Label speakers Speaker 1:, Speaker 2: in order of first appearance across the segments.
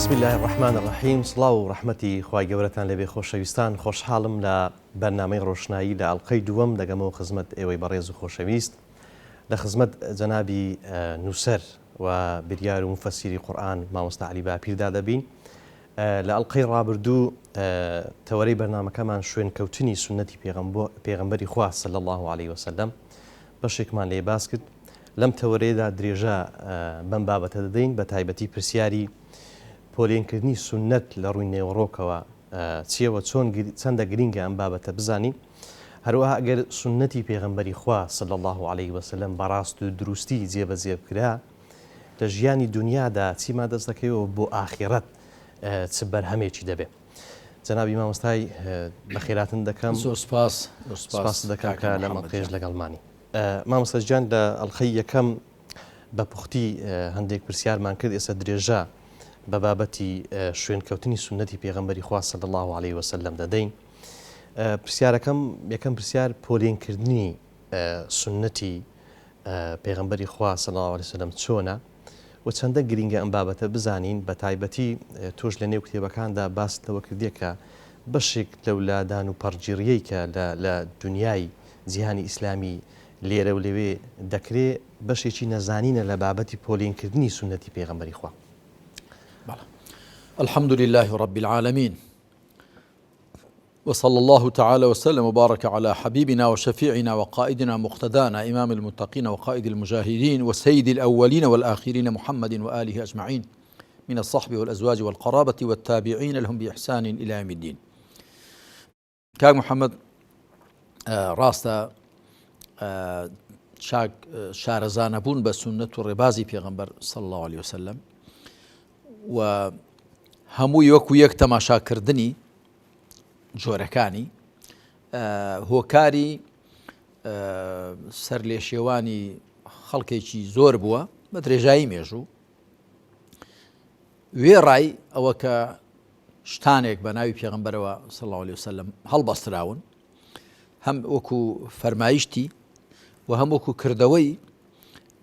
Speaker 1: بسم اللە الرحمن الرحیم سڵاو و ڕەحمەتی خوای گەورەتان لێبێ خۆشەویستان خۆشحاڵم لە بەرنامەی ڕۆشنایی لە ئەڵقەی دووەم دەگەمەوە خزمەت ئێوەی بەڕێز و خۆشەویست لە خزمەت جەنابی نووسەر و بریار و مفەسیری قورئان مامۆستا عەلی باپیردا دەبین لە ئەڵقەی ڕابردوو تەوەرەی بەرنامەکەمان شوێنکەوتنی سوننەتی پێغەمبەری خوا صلی اللە علیە وسلم بەشێکمان لێ باس کرد لەم تەوەرەیەدا درێژە بەم بابەتە دەدەین بە تایبەتی پرسیاری پۆلێنکردنی سوننەت لە ڕووی نێوەڕۆکەوە چییەوە چۆن چەندە گرینگە ئەم بابەتە بزانین هەروەها ئەگەر سوننەتی پێغەمبەری خوا صلی اللە علیه وسلم بە ڕاست و دروستی جێبەجێ بکرا لە ژیانی دونیادا چیمان دەست دەکەوێ و بۆ ئاخیڕەت چ بەرهەمێکی دەبێ. جەنابی مامۆستای بەخێراتن دەکەم.
Speaker 2: زۆر سپاس زۆر
Speaker 1: سپاس سپاست دەکەم کە لەم ئەڵقەیەش لەگەڵمانی. مامۆستا گیان لە ئەڵقەی یەکەم بە پوختی هەندێک پرسیارمان کرد ئێستا درێژە بە بابەتی شوێنکەوتنی سوننەتی پێغەمبەری خوا صلی اللە علیه وسلم دەدەین. پرسیارەکەم یەکەم پرسیار پۆلێنکردنی سوننەتی پێغەمبەری خوا صلی اللە علیە وسلم چۆنە و چەندە گرینگە ئەم بابەتە بزانین بەتایبەتی تۆش لە نێو کتێبەکاندا باست لەوە کردیە کە بەشێک لەو لادان و پەڕگیڕیەی کە لە لە دونیای جیهانی ئیسلامی لێرە و لەوێ دەکرێ بەشێکی نەزانینە لە بابەتی پۆلین کردنی سوننەتی پێغەمبەری خوا.
Speaker 2: بەڵێ. الحمد لله رب العالمین. وصلى الله تعالى وسلم وبارك على حبيبنا وشفيعنا وقائدنا مقتدانا إمام المتقين وقائد المجاهدين وسيد الأولين والآخرين محمد وآله أجمعين من الصحب والأزواج والقرابة والتابعين لهم بإحسان إلى يوم الدين كاك محمد ڕاستە چاک شارەزانەبوون بە سوننەت و ڕێبازی پێغەمبەر صلی الله علیه وسلم و هەمووی وەکو یەک تەماشاکردنی جۆرەکانی هۆکاری سەرلێشێوانی خەڵکێکی زۆر بووە بە درێژایی مێژوو وێڕای ئەوە کە شتانێک بە ناوی پێغمبەرەوە صلی الله عليه وسلم هەڵبەستراون هەم وەکو فەرمایشتی و هەم وەکو کردەوەی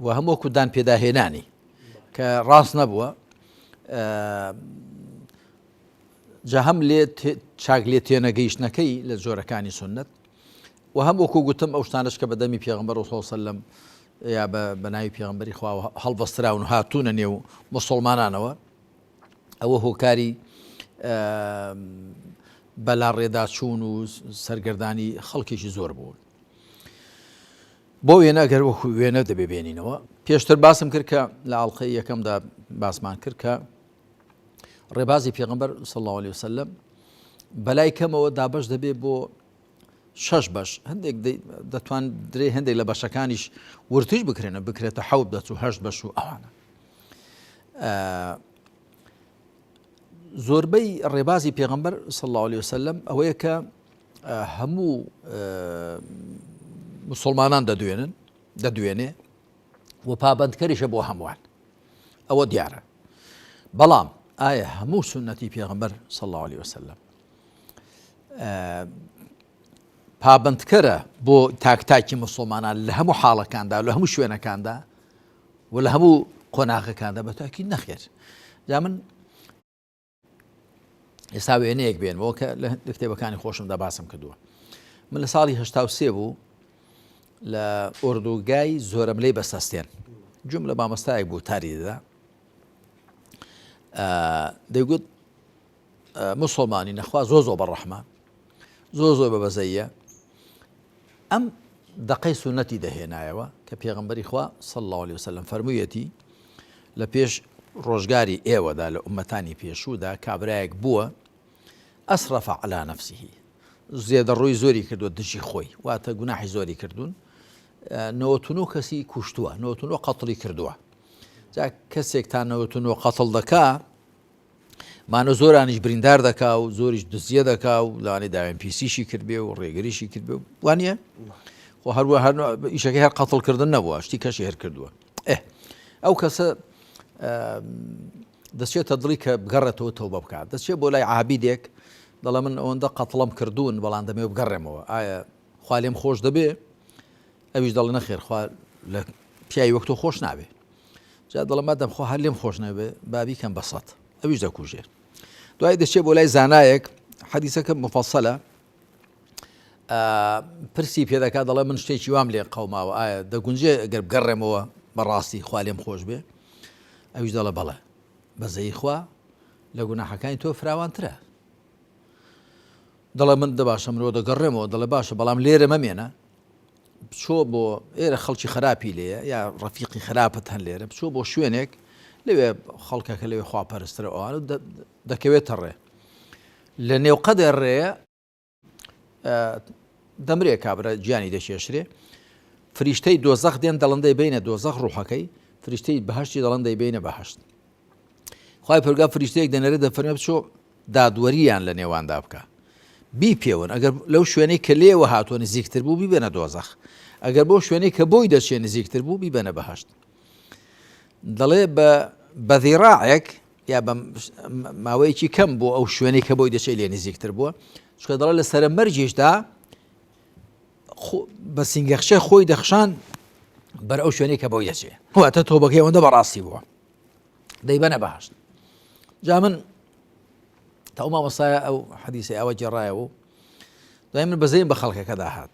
Speaker 2: و هەم وەکو دان پێداهێنانی کە ڕاست نەبووە جا هەم لێ چاک لێ تێنەگەیشتنەکەی لە جۆرەکانی سنت و هەم وەکو گوتم ئەو شتانش کە بە دەمی پێغمبەر و سەلم یا بە ناوی پێغمبەری خوا هەڵبەستراون و هاتوونە نێو مسلمانانەوە ئەوە هۆکاری بەلا ڕێداچوون و سەرگەردانی خەڵکێکی زۆر بوون. بۆ وێنە گەر وەکو وێنە دەبێ بێنینەوە پێشتر باسم کرد کە لە ئاڵلقەی یەکەمدا باسمان کرد کە ڕێبازی پێغمبەر صلی الله عليه وسلم بەلای کەمەوە دابەش دەبێ بۆ شەش بەش هەندێک دەتوان درێ هەندێک لە بەشەکانیش ورتیش بکرێنە بکرێتە حەوت بەچ و هەشت بەش و ئەوانە زۆربەی ڕێبازی پێغمبەر صلی الله عليه وسلم ئەوەیە کە هەموو مسلمانان دەدوێنن دەدوێنێ و پابندکەریشە بۆ هەمووان ئەوە دیارە بەڵام ئایا هەموو سنەتی پێغمبەر صلی الله عليه وسلم پابندکەرە بۆ تاکتاکی مسلمانان لە هەموو حاڵەکاندا لە هەموو شوێنەکاندا و لە هەموو قۆناغەکاندا بە تاکی نەخێر جا من ئێستا وێنەیەک بێنمەوە کە لە کتێبەکانی خۆشمدا باسم کردووە من لە ساڵی هشتا سێ بوو لە ئۆردوگای زۆرەملەی بەسەستێن جوم لە مامۆستایەک بوو تاری دەدا دەیگوت مسلمانی نەخوا زۆ زۆ بە ڕەحمە زۆ زۆر بە بەزەیە ئەم دەقەی سوننەتی دەهێنایەوە کە پێغەمبەری خوا صلی اللە علیە وسلم فەرموویەتی لە پێش ڕۆژگاری ئێوەدا لە ئومەتانی پێشوودا کابرایەک بووە ئەسرف علی نفسه زێدەڕۆی زۆری کردووە دژی خۆی واتە گوناحی زۆری کردوون نەوەتونۆ کەسی کوشتووە نەوەتونۆ قەتڵی کردووە جا کەسێک تا نەوەتونۆ قەتڵ دەکا مانۆ زۆرانیش بریندار دەکا و زۆریش دزیە دەکا و لەوانەیە داوێن پیسیشی کردبێ و ڕێگریشی کردبێ و وانە خۆ هەروە هەر ئیشەکەی هەر قەتڵکردن نەبووە شتی کەشی هەر کردووە ئێ ئەو کەسە دەچێتە دڵی کە بگەڕێتەوە تەوبە بکات دەچێت بۆ لای عابیدێک دەڵێ من ئەوەندە قەتڵم کردوون بەڵام دەمێ بگەڕێمەوە ئایا خوا لێم خۆش دەبێ ئەویش دەڵێ نەخێر خوا لە پیاوی وەک تۆ خۆش نابێ جا دەڵێ مادەم خوا هەر لێم خۆش نەبێ با بیکەم بە سەد. ئەویش دەکوژێ. دوای دەچێت بۆ لای زانایەک حەدیسەکە مفەسەلە پرسی پێ دەکات دەڵێ من شتێکی وام لێ قەوماوە ئایا دەگونجێ گەر بگەڕێمەوە بەڕاستی خوا لێم خۆش بێ ئەویش دەڵێ بەڵێ بەزەی خوا لە گوناحەکانی تۆ فراوانترە دەڵێ من دەباشە منەوە دەگەڕێمەوە دەڵێ باشە بەڵام لێرە مەمێنە بچۆ بۆ ئێرە خەڵکی خراپی لێیە یا ڕەفیقی خراپت هەن لێرە بچۆ بۆ شوێنێک لەوێ خەڵکەکە لەوێ خواپەرسترە ئەوان دەکەوێتە ڕێ لە نێو قەدەر ڕێ دەمرێ کابرا گیانی دەکێشرێ فریشتەی دۆزەخ دێن دەڵن دەیبینە دۆزەخ ڕوحەکەی فریشتەی بەهشتی دەڵن دەیبینە بەهشت خوای پەروەردگار فریشتەیەک دەنێرێت دەفەرمێ بچۆ دادوەریان لە نێواندا بکە بیپێون ئەگەر لەو شوێنەی کە لێوە هاتووە نزیکتر بوو بیبەنە دۆزەخ ئەگەر بۆ شوێنەی کە بۆی دەچێ نزیکتر بوو بیبەنە بەهشت دەڵێ بە بەذیڕاعێک یا بە ماوەیەکی کەم بۆ ئەو شوێنەی کە بۆی دەچێت لێ نزیکتر بووە چکە دەڵێ لە سەرە مەرجیشدا بە سینگەخشە خۆی دەخشان بەر ئەو شوێنەی کە بۆی دەچێ واتە تۆبەکەی ئەوەندە بەڕاستی بووە دەیبەنە بەهشت جا من تا ئەو مامۆستایە ئەو حەدیسەی ئەوە گێڕایەوە و دوای من بەزەیم بە خەڵکەکەدا هات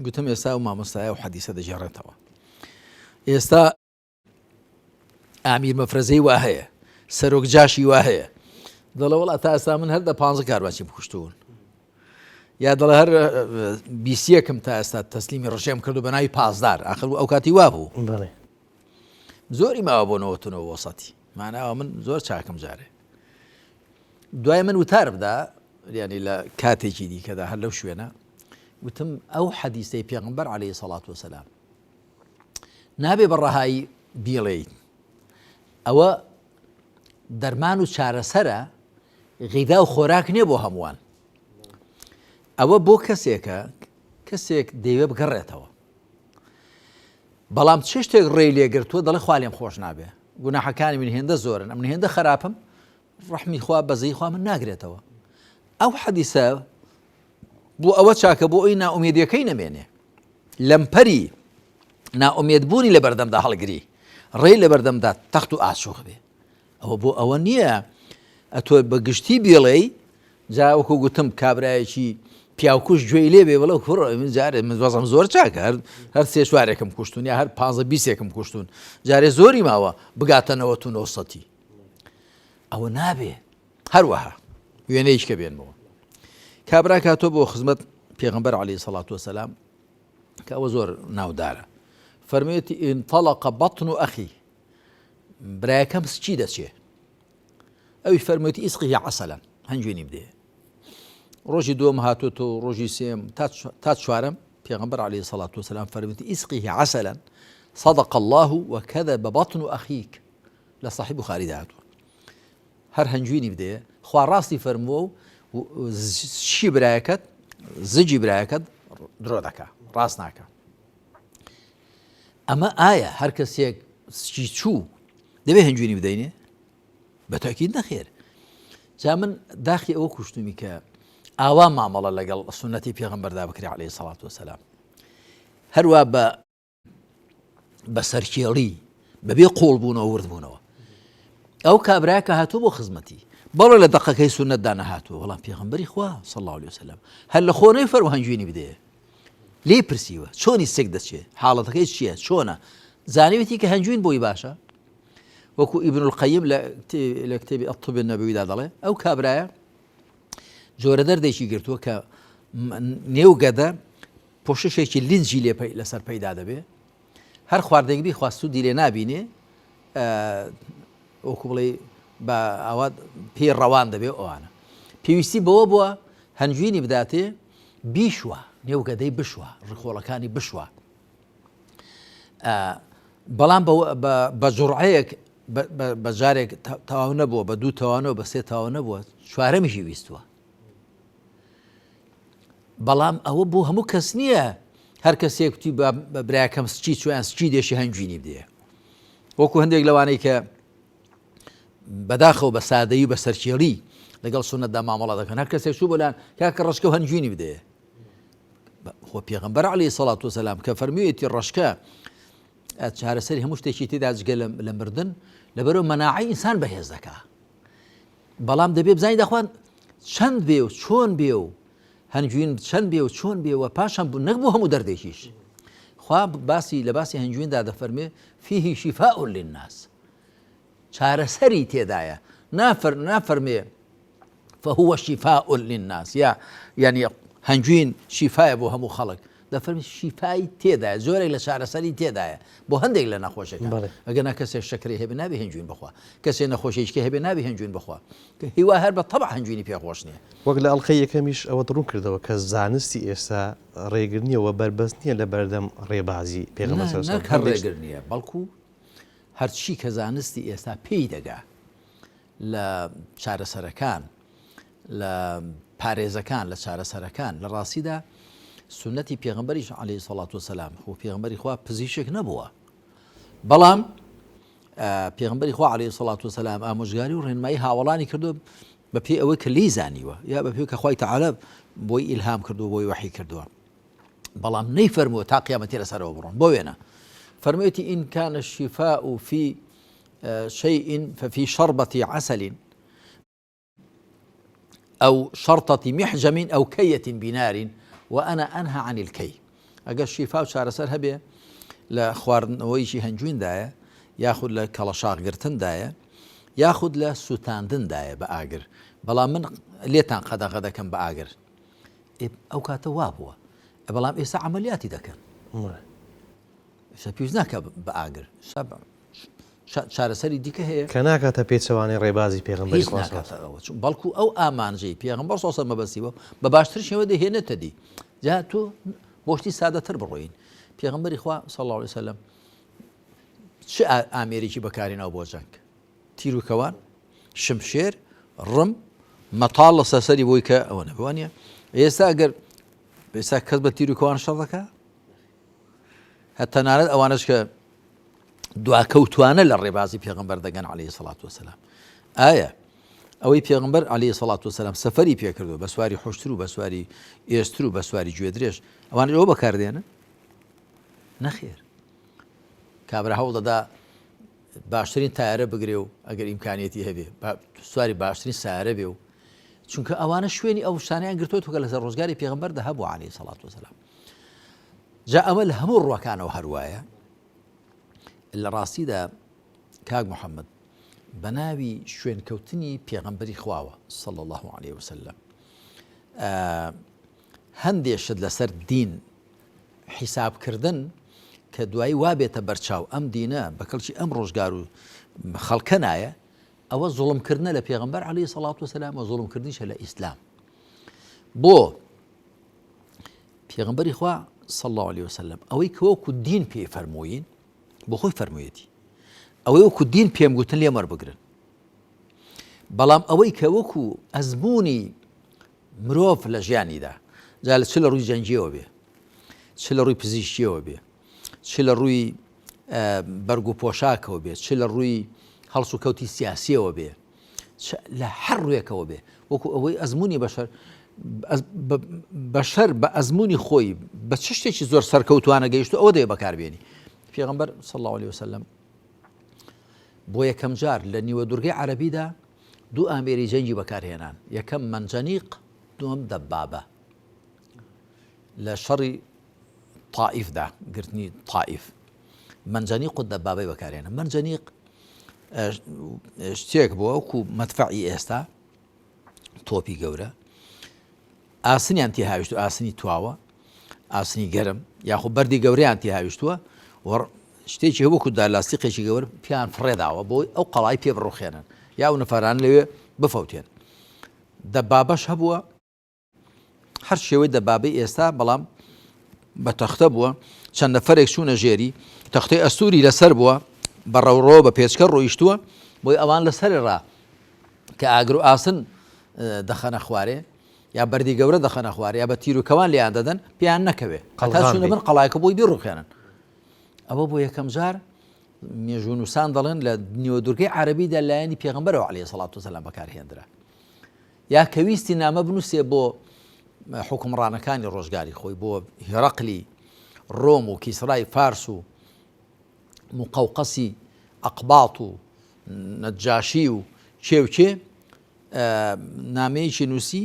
Speaker 2: گوتم ئێستا ئەو مامۆستایە و حەدیسە دەگێڕێتەوە ئێستا ئامیر مەفرەزەی وا هەیە سەرۆک جاشی وا هەیە دەڵێ وڵا تا ئێستا من هەر دە پ کاروانچیم کوشتون یا دەڵێ هەر بیسیەکم تا ئێستا تەسلیمی ڕژێم کردو بە ناوی پاسدار ئاخر ئەو کاتی وا بوو زۆری ماوە بۆ نەوەتونەوە وەسەتی ماناوە من زۆر چاکم جارێ دوای من وتار بدا ینی لە کاتێکی دیکەدا هەر لەو شوێنە وتم ئەو حەدیسەی پێغمبەر عليه سەڵات وسلام نابێ بە ڕەهایی بیڵێیت ئەوە دەرمان و چارەسەرە غیدا و خۆراک نییە بۆ هەمووان ئەوە بۆ کەسێکە کەسێک دەیوێ بگەڕێتەوە بەڵام چ شتێک ڕێی لێگرتووە دەڵێ خوا لێم خۆش نابێ گوناحەکانی من هێندە زۆرن ئەمن هێندە خراپم ڕەحمی خوا بەزەی خوا من ناگرێتەوە ئەو حەدیسە بۆ ئەوە چاکە بۆ ئەوی نائومێدیەکەی نەمێنێ لەمپەری نائومێدبوونی لە بەردەمدا هەڵگری ڕێی لە بەردەمدا تەخت و ئاسوخ بێ ئەوە بۆ ئەوە نییە ئەتۆ بە گشتی بیڵێی جا وەکو گوتم کابرایەکی پیاوکوش گوێی لێ بێ بڵێ کوڕ من جارێ من وەزم زۆر چاکە هەر هەر سێ چوارێکم کوشتون یا هەر پ بیسێکم کوشتون جارێ زۆری ماوە بگاتە نەوە و نۆسەتی ئەوە نابێ هەروەها وێنەیەکی کە بێنمەوە کابرا کاتۆ بۆ خزمەت پێغمبەر علی سەڵات وسلام کە ئەوە زۆر ناودارە فەرمێتی انطلق بطن أخي برایەکەم سکی دەچێ ئەویش فەرموویەتی اسقه عسلا هەنجوینی بدەیە ڕۆژی دووەم هاتووە و ڕۆژی سێم تا چوارەم پێغمبەر عليه الصلاة والسلام فەرموویەتی اسقه عسلا صدق الله وكذب بطن أخيك لە صحیح بخاری هاتووە هەر هەنجوینی بدەیە خوا ڕاستی فەرمووە و شی برایەکەت زجی برایەکەت درۆ دەکا ڕاست ناکە ئەمە ئایا هەر کەسێک سکی چوو دەبێ هەنجوینی بدەینێ؟ بە تاکید نەخێر. جا من داخی ئەوە کوشتومی کە ئاوا مامەڵە لەگەڵ سونەتی پێغەمبەردا بکرێ عەلەیهی سەڵات وەسەلام. هەروە بە بە سەرکێڵی بەبێ قوڵ بوونەوە ورد بوونەوە. ئەو کابرا کە هاتوو بۆ خزمەتی بەڵێ لە دەقەکەی سونەتدا نەهاتووە بەڵام پێغەمبەری خوا صلی الله علیه وسلم هەر لە خۆنەی فەرموو هەنجوینی بدەیە لێی پرسیوە چۆنی سک دەچێ حاڵەتەکەی چییە چۆنە زانیوێتی کە هەنجوین بۆی باشە وەکو ئیبن القیم لە کتێبی الطب النبویدا دەڵێ ئەو کابرایە جۆرە دەردێکی گرتووە کە نێو گەدە پۆششێکی لینجی لێ لەسەر پەیدا دەبێ هەر خواردنێک بیخوا سوودی لێ نابینێ وەکو بڵێ بە ئاوا پێی ڕەوان دەبێ ئەوانە پێویستی بەوە بووە هەنجوینی بداتێ بیشوە نێو گەدەی بشوە ڕیخۆڵەکانی بشوە بەڵام بە جوڕەیەک بە جارێک تەواو نەبووە بە دوو تەوانەوە بە سێ تەواو نەبووە چوارەمیشی ویستووە بەڵام ئەوە بۆ هەموو کەس نییە هەر کەسێک کوتی بە براکەم سچی چویان سچی دێشی هەنگوینی بدەیە وەکو هەندێک لەوانەی کە بەداخەوە بە سادەیی بە سەرکێڵی لەگەڵ سونەتدا مامەڵە دەکەن هەر کەسێک چوو بۆلان کاکە ڕەشکە و هەنگوینی بدەیە خۆ پێغەمبەر عەلەیهی سەڵات وسەلام کە فەرموویەتی ڕەشکە چارەسەری هەموو شتێکی تێدا جگە لە مردن لەبەرەوە مەناعەی ئینسان بەهێز دەکا. بەڵام دەبێ بزانین دەخوا چەند بێ و چۆن بێ و هەنگوین چەند بێ و چۆن بێ و پاشان بوو نەک بۆ هەموو دەردێکیش خوا باسی لە باسی هەنگویندا دەفەرمێ فيه شفاء للناس چارەسەری تێدایە نافەر نافەرمێ فهو شفاء للناس یا یعنی هەنگوین شیفایە بۆ هەموو خەڵک دەفەرمی شیفای تێدایە زۆرێک لە چارەسەری تێدایە بۆ هەندێک لە نەخۆشەکان ئەگەر نا کەسێک شەکرەی هەبێ نابێ هەنگوین بخوا کەسێ نەخۆشیشکە هەبێ نابێ هەنگوین بخوا کە هیوا هەر بە تەبع هەنگوینی پێخۆش نییە.
Speaker 1: وەک لە ئەڵقەی یەکەمیش ئەوەت ڕوون کردەوە کە زانستی ئێستا ڕێگر نییە و بەربەست نییە لە بەردەم ڕێبازی پێغەمبەر صلی اللە علیه و
Speaker 2: سلم. نەک هەر ڕێگر نییە بەڵکو هەرچی کە زانستی ئێستا پێی دەگا لە چارەسەرەکان لە پارێزەکان لە چارەسەرەکان لە ڕاستیدا سونەتی پێغمبەریش عەلەیهی سەڵات وسلام خۆ پێغمبەری خوا پزیشک نەبووە بەڵام پێغمبەری خوا عەلەیهی سەڵات وسلام ئامۆژگاری و ڕێنمایی هاوڵانی کردو بە پێی ئەوەی کە لی زانیوە یا بە پێی کە خوای تەعالا بۆی ئیلهام کردو بۆی وەحی کردووە بەڵام نەیفەرمووە تا قیامەتی لەسەرەوە بڕۆن بۆ وێنە فەرموویەتی إن كان الشفاء في شيء ففي شربة عسل أو شرطة محجم أو كية بنار وأنا أنهى عن الكي ئەگەر شیفا و چارەسەر هەبێ لە خواردنەوەیکی هەنگویندایە یاخود لە کەڵەشاخ گرتندایە یاخود لە سووتاندندایە بە ئاگر بەڵام من لێتان قەدەغە دەکەم بە ئاگر ئەو کاتە وا بووە بەڵام ئێستا عملیاتی دەکەن ئێستا پێویست ناکە بە ئاگر چارەسەری دیکە هەیە
Speaker 1: کە ناکاتە پێچەوانەی ڕێبازی پێغەمبەری خوا صلی
Speaker 2: اللە علیه بەڵکو ئەو ئامانجەی پێغەمبەر صلی اللە مەبەستی بوو بە باشتر شێوە دەهێنێتە دی جا تۆ بۆ شتی سادەتر بڕۆین پێغەمبەری خوا صلی اللە علیه وسلم چ ئامێرێکی بەکارهێناو بۆ جەنگ تیروکەوان شمشێر ڕم مەتاڵ لەسەر سەری بۆی کە ئەوە نەبووانە ئێستا ئەگەر ئێستا کەس بە تیروکەوان شەڕ دەکا هە تەنانەت ئەوانەش کە دواکەوتوانە لە ڕێبازی پێغمبەر دەگەن عەلەیهی سەڵات وسلام ئایا ئەوەی پێغمبەر عەلەیهی سەڵات وسلام سەفەری پێکردو بە سواری حوشتر و بە سواری ئێستر و بە سواری گوێدرێژ ئەوانە ئەوە بەکاردێنن نەخێر کابرا هەوڵ دەدا باشترین تایرە بگرێ و ئەگەر ئیمکانیەتی هەبێ سواری باشترین سارە بێ و چونکە ئەوانە شوێنی ئەو شتانیان گرتووە کە لەسەر ڕۆژگاری پێغمبەردا هەبوو عەلەیهی سەڵات وسلام جا ئەمە لە هەموو ڕووەکانەوە هەروایە لە ڕاستیدا کاک محەممەد بە ناوی شوێنکەوتنی پێغەمبەری خواوە صلی الله عليه وسلم هەندێ شت لەسەر دین حیسابکردن کە دوایی وا بێتە بەرچاو ئەم دینە بە کەڵکی ئەم ڕۆژگار و خەڵکە نایە ئەوە زوڵمکردنە لە پێغەمبەر عەلەیهی سەڵات وسلام و زوڵمکردنیشە لە ئیسلام بۆ پێغەمبەری خوا صلی الله علیه وسلم ئەوەی کە وەکو دین پێی فەرمووین بۆ خۆی فەرموویەتی ئەوەی وەکو دین پێم گوتن لێم وەربگرن بەڵام ئەوەی کە وەکو ئەزمموی مرۆڤ لە ژیانیدا جا لە چ لە ڕووی جەنگیەوە بێ چ لە ڕووی پزیشکیەوە بێ چ لە ڕووی بەرگ و پۆشاکەوە بێ چ لە ڕووی هەڵس و کەوتی سیاسیەوە بێ لە هەر ڕووێکەوە بێ وەکو ئەوەی ئەزمموی بەشەر بەشەر بە ئەزمموی خۆی بە چ شتێکی زۆر سەرکەوتوانە گەیشت ئەوە دەیە بەکاربێنی پێغمبەر صلی الله عليه وسلم بۆ یەکەم جار لە نیوە دورگەی عەربیدا دوو ئامێری جەنگی بەکارهێنان یەکەم مەنجەنیق دووەم دەبابە لە شەڕی تائیفدا گرتنی تائیف مەنجەنیق و دەبابەی بەکارهێنا مەنجەنیق شتێک بووە وەکو مەدفەعی ئێستا تۆپی گەورە ئاسنیان تێ هاویشت و ئاسنی تواوە ئاسنی گەرم یاخۆ بەردی گەورەیان تێ هاویشتووە شتێکی هەبوو دالاستیقێکی گەور پیان فڕێداوە بۆی ئەو قەڵای پێ بڕوخێنن یا و نەفران لەوێ بفەوتێن دەبابەش هەبووە هەر شێوەی دەبابەی ئێستا بەڵام بە تەختە بووە چەند نەفرێک چوونە ژێری تەختەی ئەستوری لەسەر بووە بە ڕەوڕەوە بە پێچکە ڕۆیشتووە بۆی ئەوان لەسەر ڕا کە ئاگر و ئاسن دەخەنە خوارێ یا بەردی گەورە دەخەنە خوارێ یا بە تیر و کەوان لیان دەدەن پێیان نەکەوێ قەڵا چوونە بن قەڵایەکە بۆی بیڕوخێنن ئەوە بۆ یەکەم جار مێژوونووسان دەڵێن لە نیوەدورگەی عەربیدا لایەنی پێغمبەرەوە عەلەیهی سەڵات وسەلام بەکارهێنرا یا کە ویستی نامە بنووسێ بۆ حوکمڕانەکانی ڕۆژگاری خۆی بۆ هێرەقلی ڕۆم و کیسرای فارس و مقەوقەسی ئەقباط و نەجاشی و کێ و کێ. نامەیەکی نووسی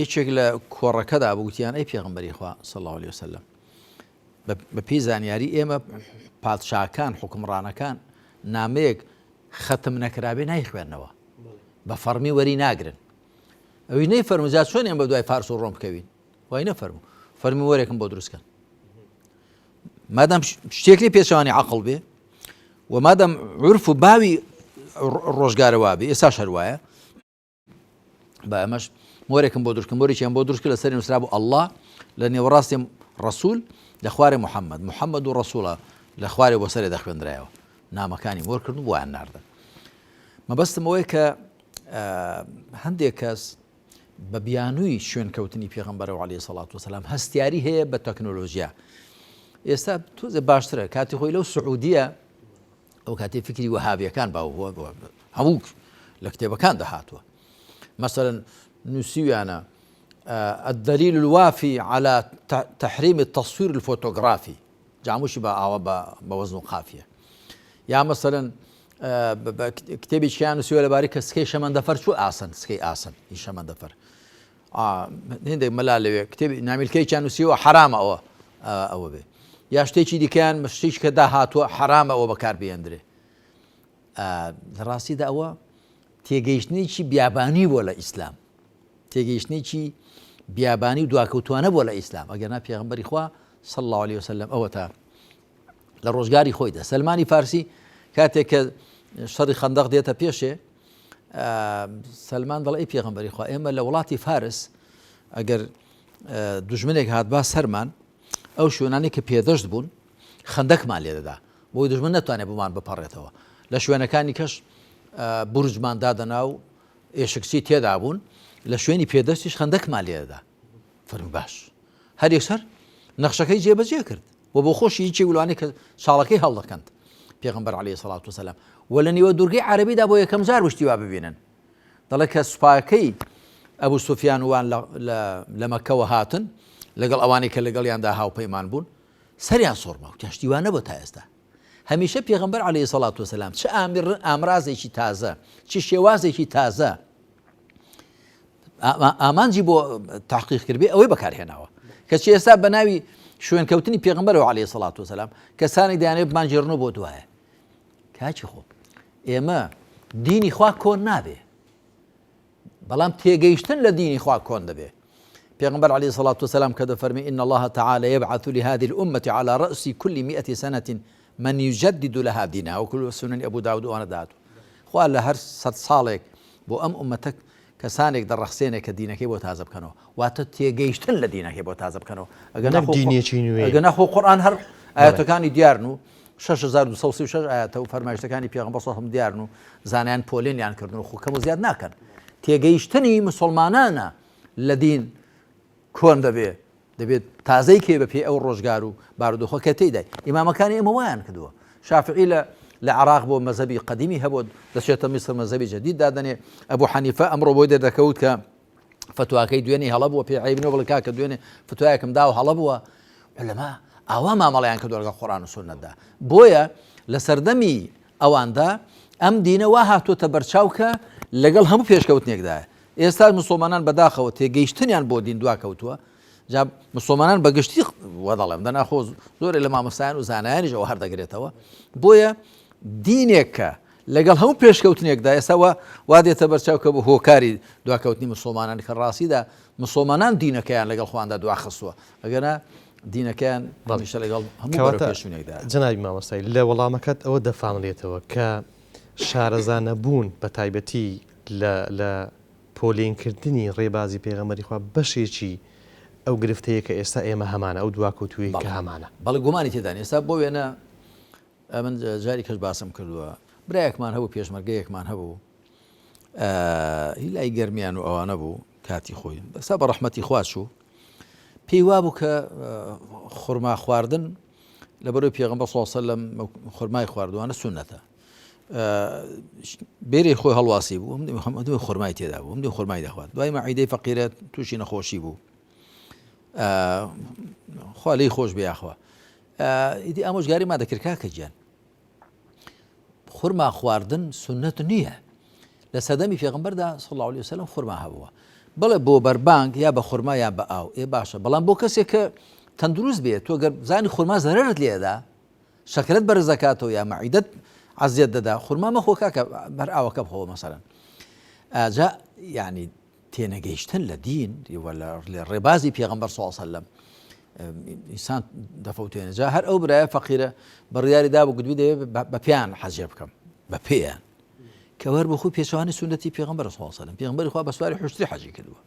Speaker 2: یەکێک لە کۆڕەکەدا بگوتیان ئەی پێغمبەری خوا صلی الله علیه وسلم بە پێی زانیاری ئێمە پادشاکان حکومڕانەکان نامەیەک خەتم نەکرابێ نایخوێنەوە بە فەڕمی وەری ناگرن ئەوی نەی فەرموو جا چۆن ئێمە دوای فارس و ڕۆم بکەوین وای نەفەرموو فەرمی وەرێکم بۆ دروستکەن مادام شتێک لێ پێچوانی عقل بێ و مادام عرف و باوی ڕۆژگارەوە بێ ئێستا شەروایە بە ئەمەش مۆرێکم بۆ دروستکەن مۆرێکیان بۆ دروست کرد لەسەری نووسرابوو ئەڵڵا لە نێوەڕاستی ڕەسوول لە خوارێ محەممەد محەممەد و ڕەسووڵە لە خوارێ بۆ سەرێ دەخوێندرایەوە نامەکانی مۆر کردن و بۆیان ناردن مەبەستم ئەوەیە کە هەندێک کەس بە بیانووی شوێنکەوتنی پێغەمبەرەوە عەلەیهی سەڵات وسلام هەستیاری هەیە بە تەکنۆلۆژیا ئێستا تۆزێ باشترە کاتی خۆی لەو سعودیە ئەو کاتی فکری وەهابیەکان باو بووە هەموو لە کتێبەکاندا هاتووە مەسەرەن نووسیویانە الدليل الوافي على تحريم التصوير الفوتوغرافي جاموشی بە ئاوا بە وەزن و قافیە یا مەسەرەن کتێبێکیان نووسیوە لەبارەی کە سکەی شەمەندەفەر چوو ئاسن سکەی ئاسن هی شەمەندەفەر هندێک مەلا لەوێ کتێبی نامیلکەیەکیان نووسیوە حرامە ئەوە ئەوە بێ یا شتێکی دیکەیان شتێکی کە داهاتووە حرامە ئەوە بەکار بێندرێ لە ڕاستیدا ئەوە تێگەیشتنێکی بیابانی بووە لە ئیسلام تێگەیشتنێکی بیابانی و دواکەوتوانە بووە لە ئیسلام ئەگەرنا پێغمبەری خوا صلی الله عليه وسلم ئەوە تا لە ڕۆژگاری خۆیدا سەلمانی فارسی کاتێک کە شەڕی خەندەق دێتە پێشێ سەلمان دەڵێ ئەی پێغەمبەری خوا ئێمە لە وڵاتی فارس ئەگەر دوژمنێک هات با سەرمان ئەو شوێنانی کە پێدەشت بوون خەندەکمان لێدەدا بۆی دژمن نەتوانێت بمان بپەڕێتەوە لە شوێنەکانی کەش بورجمان دادەنا و ئێشکچی تێدا بوون لە شوێنی پێدەستیش خەندەکمان لێدەدا فەرموو باش هەر یەکسەر نەخشەکەی جێبەجێ کرد و بۆ خۆشی یەکێک لەوانەی کە چاڵەکەی هەڵدەکەند پێغەمبەر عەلەیهی سەڵات وسەلام و لە نیوە دوورگەی عەرەبیدا بۆ یەکەم جار وشتی وا ببینن دەڵێ کە سوپاکەی ئەبوو سوفیان وان لە مەکەوە هاتن لەگەڵ ئەوانەی کە لەگەڵیاندا هاوپەیمان بوون سەریان سۆڕما و شتی وا نەبوو تا ئێستا هەمیشە پێغەمبەر عەلەیهی سەڵات وسەلام چ ئامر ئامرازێکی تازە چ شێوازێکی تازە ئامانجی بۆ تاقیق کردبێ ئەوەی بەکارهێناوە کەچی ئێستا بە ناوی شوێنکەوتنی پێغمبەرەوە عەلەیهی سەڵات وسەلام کەسانی دەیانەوێت بمانگێڕنەوە بۆ دوایە کاکی خۆ ئێمە دینی خوا کۆن نابێ بەڵام تێگەیشتن لە دینی خوا کۆن دەبێ پێغمبەر علیه الصلاة والسلام کە دەفەرمی إن الله تعالى يبعث لهذه الأمة على رأس كل مئة سنة من يجدد لها دينها وكل سنن أبو داود وأنا داتو خوا لە هەر سەد ساڵێک بۆ ئەم ئوممەتە کەسانێک دەڕەخسێنێ کە دینەکەی بۆ تازە بکەنەوە واتە تێگەیشتن لە دینەکەی بۆ تازە بکەنەوە ئەگەر
Speaker 1: نەک دینێکی نوێ
Speaker 2: ئەگەر نەخۆ قورئان هەر ئایەتەکانی دیارن و 6236 ئایەتە و فەرمایشتەکانی پێغەمبەر صلی الله دیارن و زانایان پۆلێنیان کردن و خۆ کەم و زیاد ناکەن تێگەیشتنی مسلمانانە لە دین کۆن دەبێ دەبێت تازەی کەی بە پێی ئەو ڕۆژگار و بارودۆخە کە تێیدای. ئیمامەکانی ئێمە وایان کردووە. شافعی لە لە عێراق بۆ مەزهەبی قەدیمی هەبوو، دەچێتە میسر مەزهەبی جەدید دادەنێ. ئەبوو حەنیفە ئەمڕۆ بۆی دەردەکەوت کە فتواکەی دوێنێ هەڵە بووە، پێی عەیب نییە بڵێ کاکە دوێنێ فتوایەکم داوە هەڵە بووە. عولەما ئاوا مامەڵەیان کردووە لەگەڵ قورئان و سوننەتدا. بۆیە لە سەردەمی ئەواندا ئەم دینە وا هاتووەتە بەرچاو کە لەگەڵ هەموو پێشکەوتنێکدایە. ئێستا مسوڵمانان بەداخەوە تێگەیشتنیان بۆ دین دواکەوتووە، جا مسوڵمانان بە گشتی وا دەڵێم دەنا خۆ زۆرێ لە مامۆستایان و زانایانیش ئەوە هەر دەگرێتەوە. بۆیە دینێک کە لەگەڵ هەموو پێشکەوتنێکدا ئێستا وا وا دێتە بەرچاو کە بۆ هۆکاری دواکەوتنی مسوڵمانان کە ڕاستیدا مسوڵمانان دینەکەیان لەگەڵ خۆیاندا دواخستووە ئەگەرنا دینەکەیان هەمیشە لەگەڵ هەموو
Speaker 1: کەواتە
Speaker 2: بەرەوپێشچوونێکدایە.
Speaker 1: جەنابی مامۆستای لە وەڵامەکەت ئەوە دەفاملێتەوە کە شارەزا نەبوون بە تایبەتی لە لە پۆلێن کردنی ڕێبازی پێغەمبەری خوا بەشێکی ئەو گرفتەیە کە ئێستا ئێمە هەمانە ئەو دواکەوتوویەی کە
Speaker 2: بەڵێ
Speaker 1: هەمانە.
Speaker 2: بەڵێ گومانی تێدا نیە ئێستا بۆ وێنە ئەمن جاری کەش باسم کردووە برایەکمان هەبوو پێشمەرگەیەکمان هەبوو هی لای گەرمیان و ئەوانە بوو کاتی خۆی بەسا بە ڕەحمەتی خوا چوو پێی وابوو کە خورما خواردن لەبەرەوەی پێغەمبەر صلی الله علیه وسلم خورمای خواردوانە سوننەتە بێرەی خۆی هەڵواسی بوو هەموو خورمای تێدا بوو هەموو خورمای دەخوارد دوای مەعیدەی فەقیرە تووشی نەخۆشی بوو خوا لێی خۆش بێ یاخوا ئیدی ئامۆژگاری ما دەکرد کاکە گیان خورما خواردن سنت نییە. لە سەردەمی پێغەمبەردا صلی اللە علیە وسلم خورما هەبووە بەڵێ بۆ بەربانگ یا بە خورما یان بە ئاو ئێ باشە بەڵام بۆ کەسێک کە تەندروست بێت تۆ گەر زانی خورما زەرەرت لێدا شەکرەت بەرز دەکاتەوە یا مەعیدەت عەزیەت دەدا خورما مەخۆ کاکە بەر ئاوەکە بخۆ مەسەلەن ئاجا یعنی تێنەگەیشتن لە دین و لە ڕێبازی پێغەمبەر صلی الله علیه وسلم ئینسان دەفەوتێنە جا هەر ئەو برایە فەقیرە بڕیاری دا بوو گوتبی دەوێت بە پێیان حەجێ بکەم بە پێیان کە وەر بۆ خۆی پێچوانی سونەتی پێغەمبەر صلی الله علیه وسلم پێغەمبەری خوا بە سواری حوشتری حەجی کردووە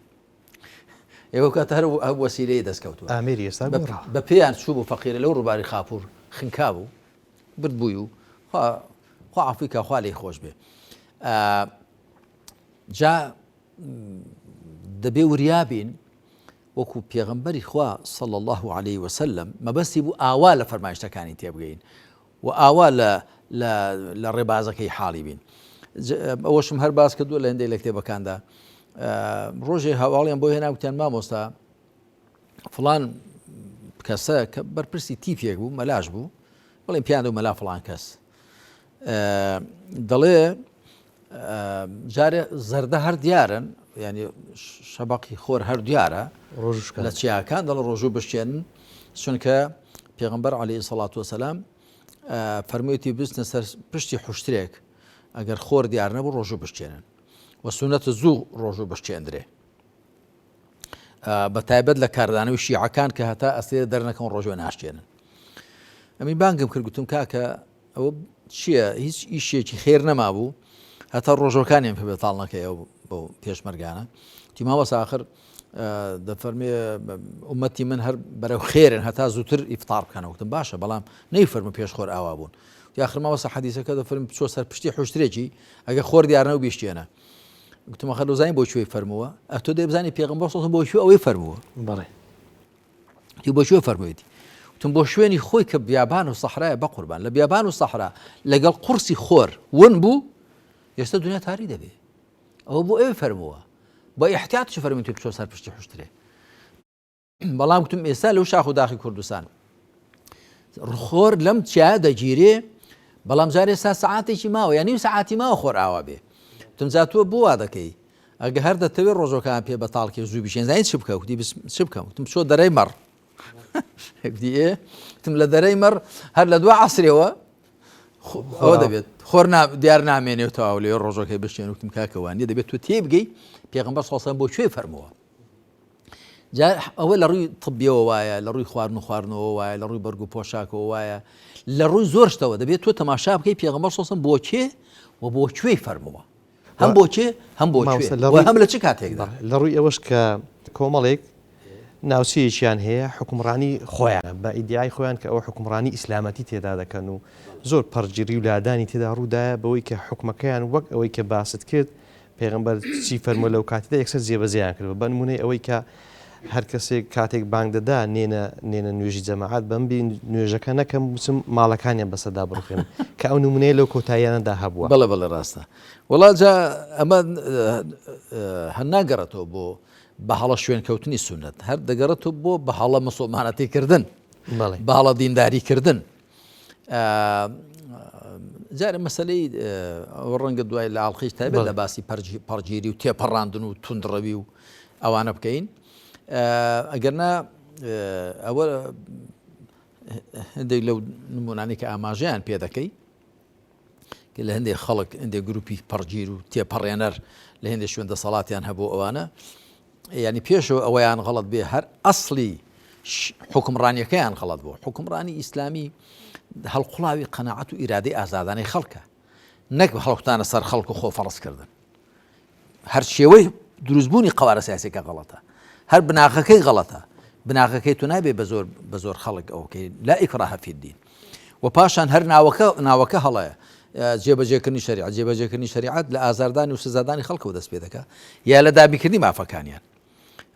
Speaker 2: ئێوە کات هەر ئەو وەسیلەیە دەستکەوتووە
Speaker 1: ئامێری ئێستا گۆڕا
Speaker 2: بە پێیان چوو بوو فەقیرە لەو ڕووباری خاپوور خنکا بوو برد بووی و خوا خوا عەفوی کا خوا لێی خۆش بێ جا دەبێ وریا بین وەکو پێغەمبەری خوا صلی الله علیه وسلم مەبەستی بوو ئاوا لە فەرمایشتەکانی تێبگەین و ئاوا لە لە ڕێبازەکەی حاڵی بین ئەوەشم هەر باس کردووە لە هەندێک لە کتێبەکاندا ڕۆژێ هەواڵیان بۆ هێنا وتیان مامۆستا فلان کەسە کە بەرپرسی تیپێک بوو مەلاش بوو بڵێن پیان و مەلا فلان کەس دەڵێ جارێ زەردە هەر دیارن ینی شەبقی خۆر هەر دیارە لە چیاکان دەڵ ڕۆژوو بشکێنن چونکە پێغمبەر علی سەڵات وسلام فەرموویەتی بستنە سەر پشتی حشترێک ئەگەر خۆر دیار نەبوو ڕۆژوو بشکێنن و سونەتە زوو ڕۆژوو بشکێندرێ بە تایبەت لە کاردانەوەی شیعەکان کە هەتا ئەستێرە دەرنەکەون ڕۆژوە ناشکێنن ئەمی بانگم کرد گوتم کاکە ئەوە چییە هیچ ئیشێکی خێر نەمابوو هەتا ڕۆژەکانیان پێ بەتاڵ نەکەی ئەو بۆ پێشمەرگانە تی مامۆستا ئاخر دەفەرمێ ئومەتی من هەر بەرەو خێرن هەتا زووتر ئیفتار بکەنەوە وتم باشە بەڵام نەیفەرموو پێش خۆر ئاوا بوون یاخر مامۆستا حەدیسەکە دەفەرم بچۆ سەر پشتی حوشترێکی ئەگە خۆر دیارنەوە بیشتێنە گوتم ئەخە دەزانی بۆ کوێی فەرمووە ئەتۆ دەی بزانی پێغەمبەر صلی بۆ کوێ ئەوەی فەرمووە
Speaker 1: بەڵێ
Speaker 2: تی بۆ کوێ فەرموویەتی وتم بۆ شوێنی خۆی کە بیابان و سەحرایە بە قوربان لە بیابان و سەحرا لەگەڵ قورسی خۆر ون بوو ئێستا دنیا تاری دەبێ ئەوە بۆ ئەوێ فەرمووە بە ئیحتیاط چ فەرمووی تۆ بچۆ سەر پشتی حوشترێ بەڵام گوتم ئێستا لەو شاخ و داخی کوردستان خۆر لەم چیا دەگیرێ بەڵام جارێ سا سەعاتێکی ماوە یانی و سەعاتی ماوە خۆر ئاوا بێ تمجا تۆ بۆ وا دەکەی ئەگە هەر دەتەوێت ڕۆژەکان پێ بەتاڵکێ زوو بشێن زانین چ بکە وتی چ بکەم وتم چۆ دەرەی مەڕ تم لە دەرەی مەڕ هەر لە دوا عسرەوە ئەوە دەبێت خۆر دیار نامێنێ و تەواو لێ ڕۆژەکەی بشێن وتم کاکەوانە دەبێت تۆ تێبگەی پێغمبەر سۆسان بۆ کوێ فەرمووە جا ئەوە لە ڕووی طبیەوە وایە لە ڕووی خواردن و خواردنەوە وایە لە ڕووی بەرگ و پۆشاکەوە وایە لە ڕووی زۆر شتەوە دەبێت تۆ تەماشا بکەی پێغەمبەر سۆسن بۆ کێ و بۆ کوێی فەرمووە هەم بۆ کێ هەم بۆ کوێ و هەم لە چ کاتێکدا
Speaker 1: لە ڕووی ئەوەش کە کۆمەڵێک ناوچەیەکیان هەیە حکومڕانی خۆیانە بە ئیدیعای خۆیان کە ئەوە حکومڕانی ئیسلامەتی تێدا دەکەن و زۆر پەڕگیری و لادانی تێدا ڕوودایە بەوەی کە حکومەکەیان وەک ئەوەی کە باست کرد پێغەمبەر چی فەرمووە لەو کاتەدا یەکسەر جێبەجێیان کردوە بە نمونەی ئەوەی کە هەر کەسێک کاتێک بانگ دەدا نێنە نێنە نوێژی جەماعەت بەم بی نوێژەکە نەکەم بچم ماڵەکانیان بەسەردا بڕوخێنم کە ئەو نمونەیە لەو کۆتاییانەدا هەبووە.
Speaker 2: بەڵێ بەڵێ ڕاستە وەڵا جا ئەمە هەر ناگەڕێتەوە بۆ بە هەڵە شوێنکەوتنی سوننەت هەر دەگەڕێتەوە بۆ بە هەڵە مسوڵمانەتی کردن
Speaker 1: بەڵێ
Speaker 2: بە هەڵە دینداری کردن جارێ مەسلەی ئەوە ڕەنگە دوای لە ئاڵلقەی تایبەت لە باسی پەڕگیری و تێپەڕاندن و توندڕەوی و ئەوانە بکەین ئەگەرنا ئەوە هەندێک لەو نمونانەی کە ئاماژەیان پێ دەکەی کە لە هەندێک خەڵک هەندێک گروپی پەڕگیر و تێپەڕێنەر لە هەندێک شوێن دەسەڵاتیان هەبوو ئەوانە یانی پێشەوە ئەوەیان غەڵەت بێ هەر ئەسڵی حوکمڕانیەکەیان غەڵەت بوو حوکمڕانی ئیسلامی هەڵقوڵاوی قەناعەت و ئیرادەی ئازادانەی خەڵکە نەک هەڵکوتانە سەر خەڵک و خۆ فەڕزکردن هەر شێوەی دروستبوونی قەوارە سیاسەکە غەڵەتە هەر بناغەکەی غەڵەتە بناغەکەی تو نابێ بە زۆر بە زۆر خەڵک ئەوکەی لا إكراه في الدين و پاشان هەر ناوەکە ناوەکە هەڵەیە جێبەجێکردنی شەریعەت جێبەجێکردنی شەریعەت لە ئازاردانی و سزادانی خەڵکەوە دەست پێ دەکا یا لە دابینکردنی مافەکانیان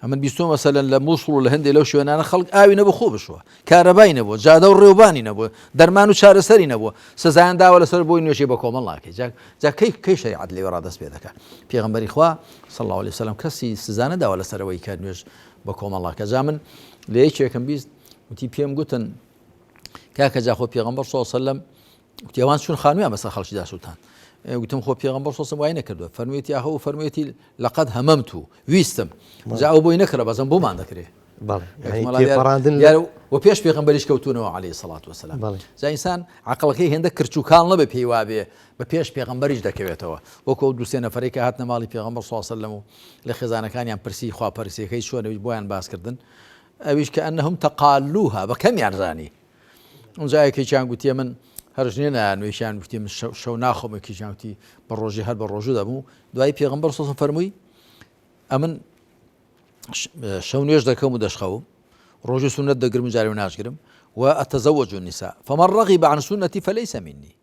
Speaker 2: ئەمن بیستۆ مەسەلەن لە مووسڵ و لە هەندێک لەو شوێنانە خەڵک ئاوی نەبوو خۆ بشوە کارەبای نەبووە جادە و ڕێوبانی نەبووە دەرمان و چارەسەری نەبووە سزایان داوە لەسەر بۆی نوێژی بە کۆمەڵ ناکەی جا جا کەی کەی شەریعەت لێوە ڕادەست پێ دەکا پێغەمبەری خوا صلی الله علیه وسلم کەسی سزا نەداوە لەسەرەوەی کە نوێژ بە کۆمەڵ ناکە جا من لە یەکێکم 20 وتی پێم گوتن کاکە جا خۆ پێغەمبەر صلی الله علیه وسلم. وتی ئەوان چون خانوویان بەسەر خەڵکیدا سووتان. وتم خۆ پێغەمبەر صلی وای نەکردووە. فەرموویەتی ئاخە ئەو فەرموویەتی لەقەد هەمەمت و ویستم. جا ئەو بۆی نەکرا بەزەم بۆمان دەکرێ. و پێش پێغەمبەریش کەوتونەوە عەلەیهی سەڵات وەسەلام. جا ئینسان عەقڵەکەی هێندە کرچ و کاڵ نەبێ پێی وابێ بە پێش پێغەمبەریش دەکەوێتەوە. وەکو ئەو دوو سێ نەفەرەی کە هاتنە ماڵی پێغەمبەر صلی الله علیه وسلم و لە خێزانەکانیان پرسی خواپەرسیەکەی چۆنە بۆیان باس کردن. ئەویش کە ئەنهم تەقالوها بە کەمیان زانی. ئونجا یەکێکیان گوتیە من هەر ژنێ نایان و یەکیان گوتی من شەو ناخۆم یەکێکیان گوتی بە ڕۆژی هەر بە ڕۆژوو دەبوو دوایی پێغەمبەر صلی فەرمووی ئەمن شەو نوێژ دەکەم و دەشخەوم ڕۆژی سوننەت دەگرم و جارێ و ناشگرم و أتزوج النساء فمن رغب عن سنتي فليس مني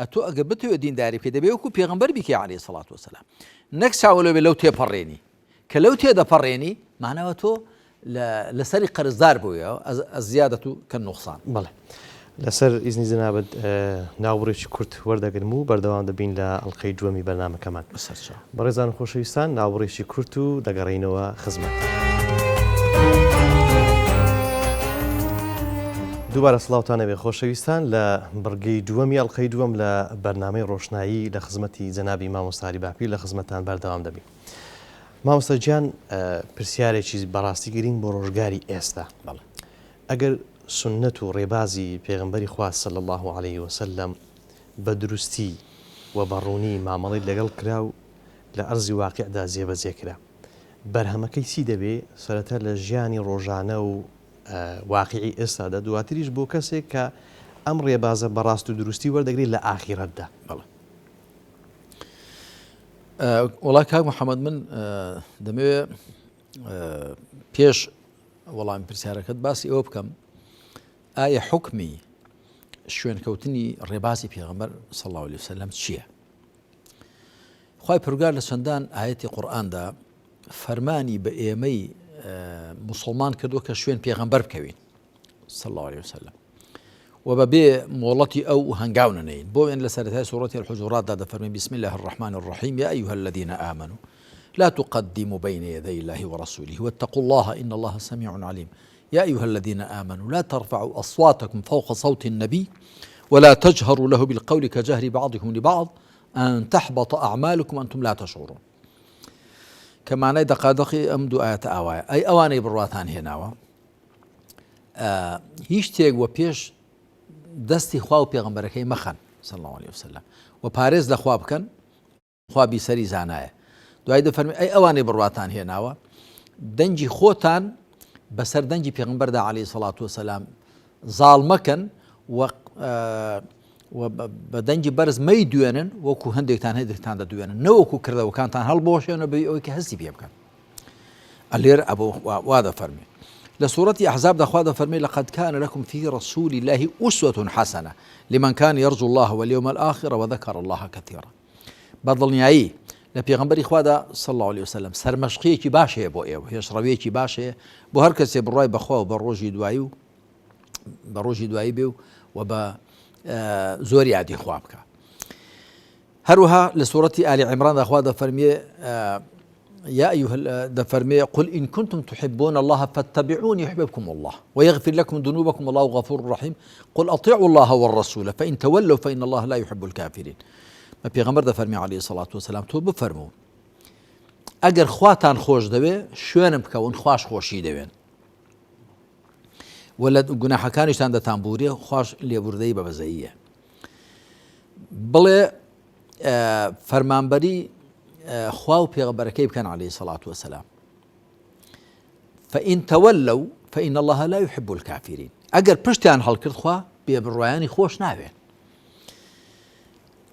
Speaker 2: ئەتۆ ئەگەر بتەوێت دینداری بکەی دەبێ وەکو پێغەمبەر بیکەی عەلەیهی سەڵات وەسەلام نەک چاوە لەو بێ لەو تێپەڕێنی کە لەو تێدەپەڕێنی ماناوە تۆ لەسەری قەرزدار بوویەوە الزیادة كالنقصان.
Speaker 1: بەڵێ لەسەر ئیزنی جەنابت ناوبڕێکی کورت وەردەگرم و بەردەوام دەبین لە ئەڵقەی دووەمی بەرنامەکەمان.
Speaker 2: بەسەرچاو.
Speaker 1: بەڕێزان و خۆشەویستان ناوبڕێکی کورت و دەگەڕێینەوە خزمەتتان. دووبارە سڵاوتان هەبێ خۆشەویستان لە بڕگەی دووەمی ئەڵقەی دووەم لە بەرنامەی ڕۆشنایی لە خزمەتی جەنابی مامۆستا عەلی باپیر لە خزمەتتان بەردەوام دەبین. مامۆستا گیان پرسیارێکی بەڕاستی گرینگ بۆ ڕۆژگاری ئێستا.
Speaker 2: بەڵێ.
Speaker 1: ئەگەر سوننەت و ڕێبازی پێغەمبەری خوا صلی اللە علیه وسلم بە دروستی و بە ڕوونی مامەڵەی لەگەڵ کرا و لە ئەرزی واقیعدا جێبەجێ کرا بەرهەمەکەی چی دەبێ سەرەتا لە ژیانی ڕۆژانە و واقیعی ئێستادا دواتریش بۆ کەسێک کە ئەم ڕێبازە بە ڕاست و دروستی وەردەگرێت لە ئاخیرەتدا؟
Speaker 2: بەڵێ. وەڵا کاک محەممەد من دەمەوێ پێش وەڵامی پرسیارەکەت باسی ئەوە بکەم ئایا حکمی شوێنکەوتنی ڕێبازی پێغەمبەر صلی الله علیه وسلم چییە؟ خوای پەروەردگار لە چەندان ئایەتی قورئاندا فەرمانی بە ئێمەی موسڵمان کردووە کە شوێن پێغەمبەر بکەوین صلی الله علیه وسلم و بەبێ مۆڵەتی ئەو هەنگاو نەنێین بۆ وێن لە سەرەتای سوڕەتی الحجراتدا دەفەرمێ بسم الله الرحمن الرحیم یا أيها الذين آمنوا لا تقدموا بين يدي الله ورسوله واتقوا الله إن الله سميع عليم يا أيها الذين آمنوا لا ترفعوا أصواتكم فوق صوت النبي ولا تجهروا له بالقول كجهر بعضكم لبعض أن تحبط أعمالكم وأنتم لا تشعرون کە مانای دەقادەقی ئەم دوو ئاەتە ئاوایە ئەی ئەوانەی بڕواتان هێناوە هیچ شتێک وە پێش دەستی خوا و پێغمبەرەکەی مەخەن صلی الله عليه وسلم و پارێز لە خوا بکەن خوا بیسەری زانایە دوای دەفەرمی ئەی ئەوانەی بڕواتان هێناوە دەنگی خۆتان بەسەر دەنگی پێغمبەردا عەلەیهی سەڵات وسەلام زاڵ مەکەن و بە دەنگی بەرز مەی دوێنن وەکو هەندێکتان هەندێکتان دەدوێنن نەوەکو کردەوەکانتان هەڵبۆشێنە بە ئەوەی کە هەستی پێ بکەن ئەلێر ئەبۆ وا دەفەرمێ لە سورەتی ئەحزاب دەخوا دەفەرمێ لقد كان لكم في رسول الله أسوة حسنة لمن كان يرجو الله واليوم الآخر وذكر الله كثيرا بە دڵنیایی لە پێغەمبەری خوادا صلی اللە علیە وسلم سەرمەشقیەکی باش هەیە بۆ ئێوە هێشڕەویەکی باش هەیە بۆ هەر کەسێ بڕای بەخوا و بە ڕۆژی دوایی و بە ڕۆژی دوایی بێ و و بە زۆر یادی خوا بکە هەروەها لە سوورەتی ئالی عیمراندا خوا دەفەرمیێ يا أيها دفرمي قل إن كنتم تحبون الله فاتبعوني يحببكم الله ويغفر لكم ذنوبكم الله غفور رحيم قل أطيعوا الله والرسول فإن تولوا فإن الله لا يحب الكافرين بە پێغەمبەر دەفەرمی عەلەیهی سەڵات وسلام تۆ بفەرموو ئەگەر خواتان خۆش دەوێ شوێنم بکەون خواش خۆشی دەوێن و لە گوناحەکانیشتان دەتانبوورێ خواش لێبوردەی بە بەزەییە بڵێ فەرمانبەری خوا و پێغەمبەرەکەی بکەن عەلەیهی سەڵات وسلام فإن تولوا فإن الله لا يحب الكافرين ئەگەر پشتیان هەڵکرد خوا بێبڕوایانی خۆش ناوێن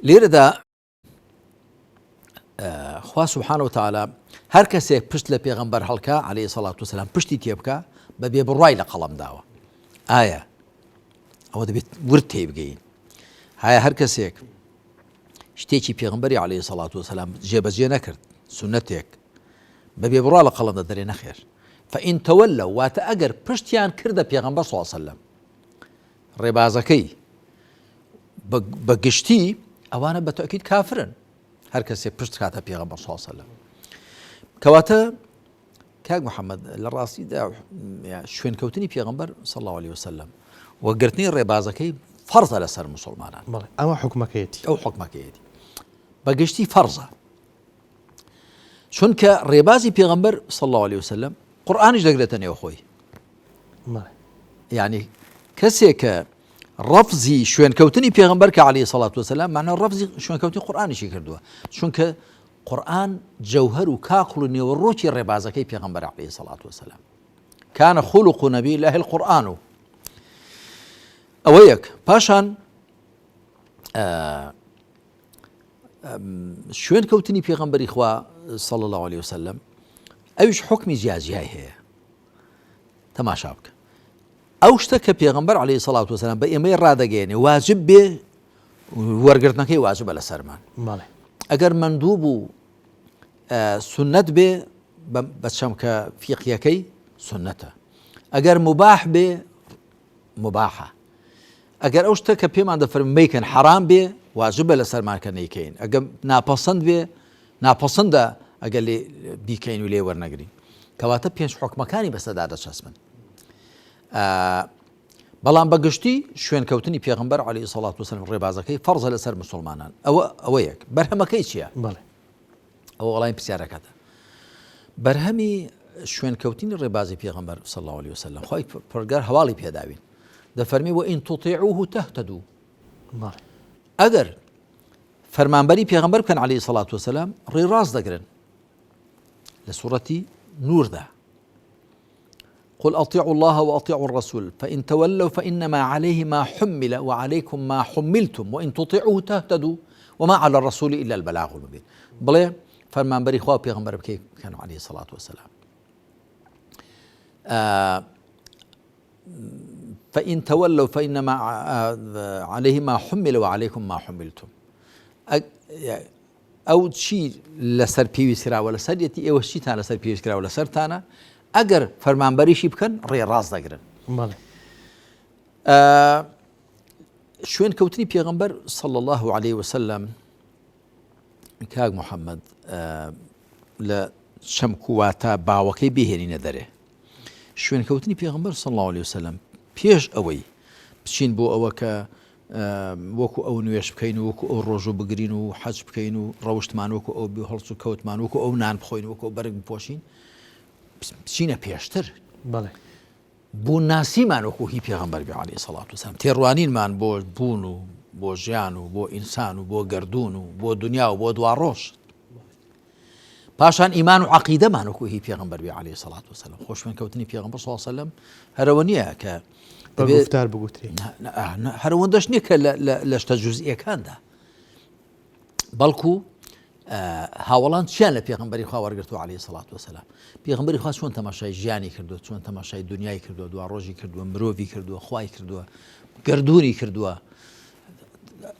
Speaker 2: لێرەدا خوا سبحانە وتعالی هەر کەسێک پشت لە پێغەمبەر هەڵکا عەلەیهی سەڵات وسلام پشتی تێبکا بە بێ بڕوای لە قەڵەم داوە ئایا ئەوە دەبێت ورد تێ بگەین هایا هەر کەسێک شتێکی پێغمبەری عەلەیهی سەڵات وسلام جێبەجێ نەکرد سونەتێک بە بێ بڕوا لە قەڵەم دەدرێ نەخێر فإن تولوا واتە ئەگەر پشتیان کردە پێغەمبەر صلی الله علیه وسلم ڕێبازەکەی بە گشتی ئەوانە بە تەئکید کافرن هەر کەسێ پشت کاتە پێغەمبەر صلی الله علیه وسلم کەواتە کاک محەممەد لە ڕاستیدا شوێنکەوتنی پێغەمبەر صلی الله علیه وسلم وەگرتنی ڕێبازەکەی فەرزە لەسەر موسڵمانان.
Speaker 1: بەڵێ ئەوە حوکمەکەیەتی.
Speaker 2: ئەو حوکمەکەیەتی. بە گشتی فەرزە. چونکە ڕێبازی پێغەمبەر صلی الله علیه وسلم قورئانیش دەگرێتە نێو خۆی. یعنی کەسێک کە ڕەفزی شوێنکەوتنی پێغەمبەر کە علیه سەڵات وسلام معنە ڕەفزی شوێنکەوتنی قورئانیشی کردووە چونکە قورئان جەوهەر و کاکڵ و نێوەڕۆکی ڕێبازەکەی پێغەمبەر علیه سەڵات وسلام كان خلق نبي الله القرآن ئەوە یەک پاشان شوێن کەوتنی پێغەمبەری خوا صلی الله عليه وسلم ئەویش حکمی جیاجیای هەیە تەماشا بکە ئەو شتە کە پێغمبەر عليه سڵات وسلام بە ئێمەی ڕادەگەێنێ واجب بێ وەرگرتنەکەی واجبە لەسەرمان ئەگەر مەندوب و سنت بێ بە چەمکە فیقیەکەی سنتە ئەگەر مباح بێ مباحە ئەگەر ئەو شتە کە پێمان دەفەرموون مەیکەن حەرام بێ واجبە لەسەرمان کە نەیکەین ئەگەر ناپەسەند بێ ناپەسەندە ئەگەر لێ بیکەین و لێ وەرنەگرین کەواتە پێنج حکمەکانی بەسەدا دەچەسپن بەڵام بە گشتی شوێنکەوتنی پێغمبەر علی سەڵات وسلم ڕێبازەکەی فەرزە لەسەر مسلمانان ئەوە ئەوە یەک بەرهەمەکەی چییە؟
Speaker 1: بەڵێ
Speaker 2: ئەوە وەڵامی پرسیارەکەتە. بەرهەمی شوێنکەوتنی ڕێبازی پێغەمبەر صلی الله علیه وسلم خوای پەروەردگار هەواڵی پێداوین دەفەرمی وئین تطیعوه تهتدوا ئەگەر فەرمانبەری پێغەمبەر بکەن علیه الصلاة والسلام ڕێ ڕاست دەگرن لە سوڕەتی نوردا قل أطيعوا الله وأطيعوا الرسول فإن تولوا فإنما عليه ما حمل وعليكم ما حملتم وإن تطيعوه تهتدوا وما على الرسول إلا البلاغ المبين بڵێ فەرمانبەری خوا پێغمبەر بکەی بکەن عليه الصلاة والسلام فإن تولوا فإنما عليه ما حمل وعليكم ما حملتم ئەو چی لەسەر پێویست کراوە لەسەریەتی ئێوەش چیتان لەسەر پێویست کراوە لەسەرتانە ئەگەر فەرمانبەریشی بکەن ڕێ ڕاست دەگرن شوێن کەوتنی پێغمبەر صلى الله عليه وسلم کاک محەممەد لە چەمک و واتا باوەکەی بهێنینە دەرێ شوێنکەوتنی پێغمبەر صلى الله عليه وسلم پێش ئەوەی بچین بۆ ئەوە کە وەکو ئەو نوێژ بکەین و وەکو ئەو ڕۆژوو بگرین و حەج بکەین و ڕەوشتمان وەکو ئەو بێ هەڵس و کەوتمان وەکو ئەو نان بخۆین وەکو ئەو بەرگ بپۆشین بچینە پێشتر
Speaker 1: بەڵێ
Speaker 2: بوون ناسیمان وەکو هی پێغەمبەر بێ عەلەیهی سەڵات وسلام تێڕوانینمان بۆ بوون و بۆ ژیان و بۆ ئینسان و بۆ گەردوون و بۆ دنیا و بۆ دواڕۆژ پاشان ئیمان و عەقیدەمان وەکو هی پێغەمبەر بێ عەلەیهی سەڵات وسلام خۆ شوێنکەوتنی پێغەمبەر صلی الله علیه وسلم هەرەوە نییە کە
Speaker 1: بە گوفتار بگوترێ
Speaker 2: هەرەوەندەش نییە کە لە شتە جوزئیەکاندا بەڵکو هاوڵان چیان لە پێغمبەری خوا وەرگرتو عەلەیهی سەڵات وسلام پێغمبەری خوا چۆن تەماشای ژیانی کردو چۆن تەماشای دنیای کردو دوا ڕۆژی کردووە مرۆڤی کردووە خوای کردووە گردردونی کردووە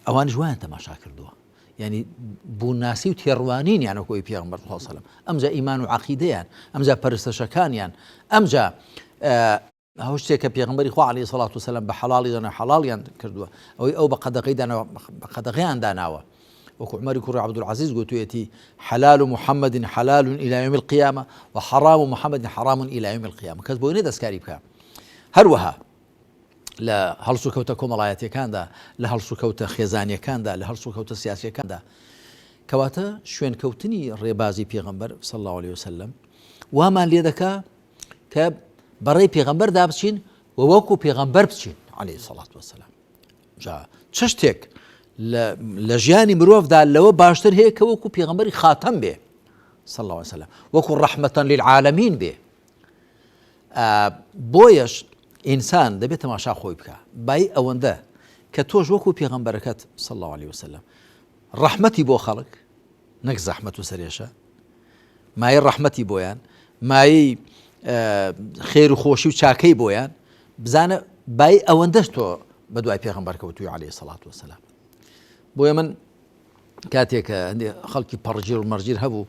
Speaker 2: ئەوانش وایان تەماشا کردووە یانی بوونناسی و تێڕوانینیان وەکو ئەوی پێغەمبەر صلی اللە علیه و سلم ئەمجا ئیمان و عەقیدەیان ئەمجا پەرستەشەکانیان ئەمجا ئەو شتێک کە پێغمبەری خوا علیه الصلاة والسلام بە حەڵاڵی دانا حەڵاڵیان کردووە ئەوەی ئەو بە قەدەغەی داناوە بە قەدەغەیان داناوە وەکو عمەری کوڕی عەبدولعەزیز گوتوویەتی حلال محمد حلال إلى يوم القيامة وحرام محمد حرام إلى يوم القيامة کەس بۆی نییە دەستکاری بکە هەروەها لە هەڵسوکەوتە کۆمەڵایەتیەکاندا، لە هەڵسوکەوتە خێزانیەکاندا، لە هەڵسوکەوتە سیاسیەکاندا. کەواتە شوێنکەوتنی ڕێبازی پێغەمبەر صلی اللە علیه وسلم وامان لێ دەکا کە بەڕێی پێغەمبەردا بچین و وەکو پێغەمبەر بچین علیه الصلاة والسلام. جا چ شتێک لە ژیانی مرۆڤدا لەوە باشتر هەیە کە وەکو پێغەمبەری خاتەم بێ صلی الله علیه وسلم وەکو ڕەحمەتەن للعالمین بێ بۆیەش ئینسان دەبێت تەماشا خۆی بکا بای ئەوەندە کە تۆش وەکو پێغەمبەرەکەت صلی الله علیه وسلم ڕەحمەتی بۆ خەڵک نەک زەحمەت و سەرێشە مایە ڕەحمەتی بۆیان مایەی خێر و خۆشی و چاکەی بۆیان بزانە بای ئەوەندەش تۆ بە دوای پێغەمبەر کەوتوی علیه سەڵات وسلام بۆیە من کاتێک کە هەندێ خەڵکی پەڕگیر و مەڕگیر هەبوو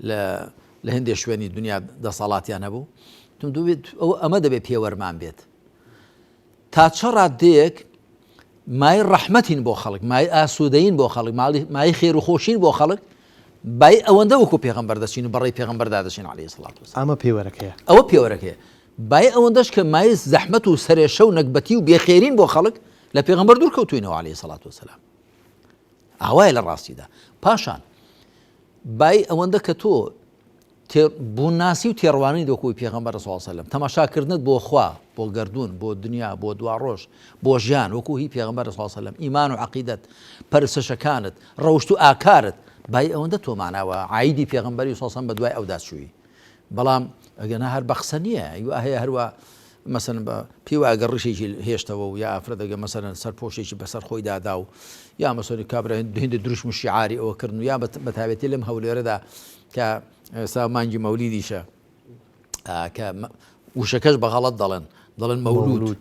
Speaker 2: لە لە هەندێ شوێنی دنیا دەسەڵاتیان هەبوو تم دوێت ئەو ئەمە دەبێت پێوەرمان بێت تا چ ڕادەیەک مای ڕەحمەتین بۆ خەڵک مای ئاسوودەین بۆ خەڵک ماڵی مای خێر و خۆشین بۆ خەڵک بای ئەوەندە وەکو پێغەمبەر دەچین و بەڕێی پێغەمبەردا دەچین عەلەیهی سڵات وسلام
Speaker 1: ئەمە پێوەرەکەیە
Speaker 2: ئەوە پێوەرەکەیە بای ئەوەندەش کە مای زەحمەت و سەرێشە و نەگبەتی و بێخێرین بۆ خەڵک. لە پێغەمبەر دوور کەوتوینەوە عەلەیهی سەڵات وەسەلام. ئاوایە لە ڕاستیدا. پاشان بای ئەوەندە کە تۆ بوونناسی و تێڕوانینت وەکو ئەوی پێغەمبەر صلی اللە علیه وسلم، تەماشاکردنت بۆ خوا، بۆ گەردوون، بۆ دنیا، بۆ دواڕۆژ، بۆ ژیان وەکو هی پێغەمبەر صلی اللە علیه وسلم، ئیمان و عەقیدەت، پەرستشەکانت، ڕەوشت و ئاکارت، بای ئەوەندە تۆ مانا و عایدی پێغەمبەری صلی اللە علیه وسلم بەدوای ئەودا چووی. بەڵام ئەگەنا هەر بە قسە نییە، وا هەیە هەروا مەسەلەن بە پێی وایە گەر ڕیشێکی هێشتەوە و یا ئافرەت ئەگەر مەسەلەن سەرپۆشێکی بەسەر خۆی دادا و یا مەسەلەن کابرا هەندێک دروشم و شیعاری ئەوە کردن و یا بە تایبەتی لەم هەولێرەدا کە ئێستا مانگی مەولیدیشە کە وشەکەش بە غەڵەت دەڵێن دەڵێن مەولود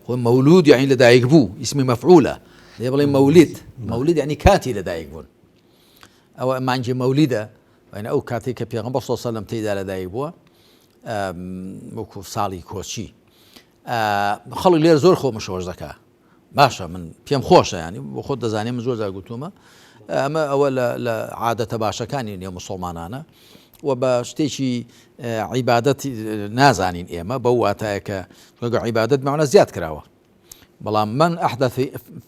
Speaker 2: خۆ مەولود یعنی لەدایک بوو ئیسمی مەفعولە لێ بڵێ مەولید مەولید یعنی کاتی لەدایک بوون ئەوە مانگی مەولیدە ئەو کاتێک کە پێغەمبەر صلی الله علیه و سلم تێیدا لەدایک بووە وەکو ساڵی کۆچی خەڵک لێر زۆر خۆ مشۆش دەکا باشە من پێم خۆشە ینی بۆ خۆت دەزانێ من زۆر جار گوتومە ئەمە ئەوە لە عادەتە باشەکانی نێو مسلمانانە و بە شتێکی عیبادەت نازانین ئێمە بەو واتایە کە لەگە عیبادەت معنە زیاد کراوە بەڵام من أحدث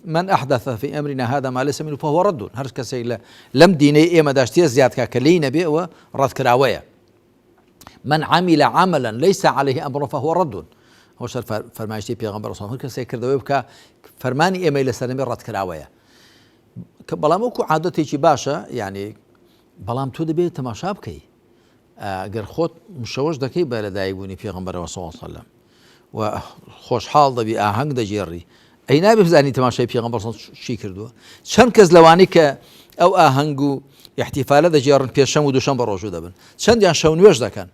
Speaker 2: من أحدث في أمرنا هذا ما ليس منه فهو رد هەر کەسێک لە لەم دینەی ئێمەدا شتێ زیاد کا کە لێی نەبێ ئەوە ڕەتکراوەیە من عمل عملا ليس عليه امر فهو رد ئەوە سەر فەرمایشتی پێغەمبەر صلی هەر کەسێک کردەوەی بکە فەرمانی ئێمەی لەسەر نەبێ ڕەتکراوەیە کە بەڵام وەکو عادەتێکی باشە یعنی بەڵام تۆ دەبێت تەماشا بکەی گەر خۆت مشەوەش دەکەی بە لەدایکبوونی پێغەمبەرەوە صلی الله علیه وسلم و خۆشحاڵ دەبی ئاهەنگ دەگێڕی ئەی نابێ بزانی تەماشای پێغەمبەر صلی چی کردووە چەند کەس لەوانەی کە ئەو ئاهەنگ و احتیفالە دەگێڕن پێشەم و دوشەم بە ڕۆژوو دەبن چەندیان شەو نوێژ دەکەن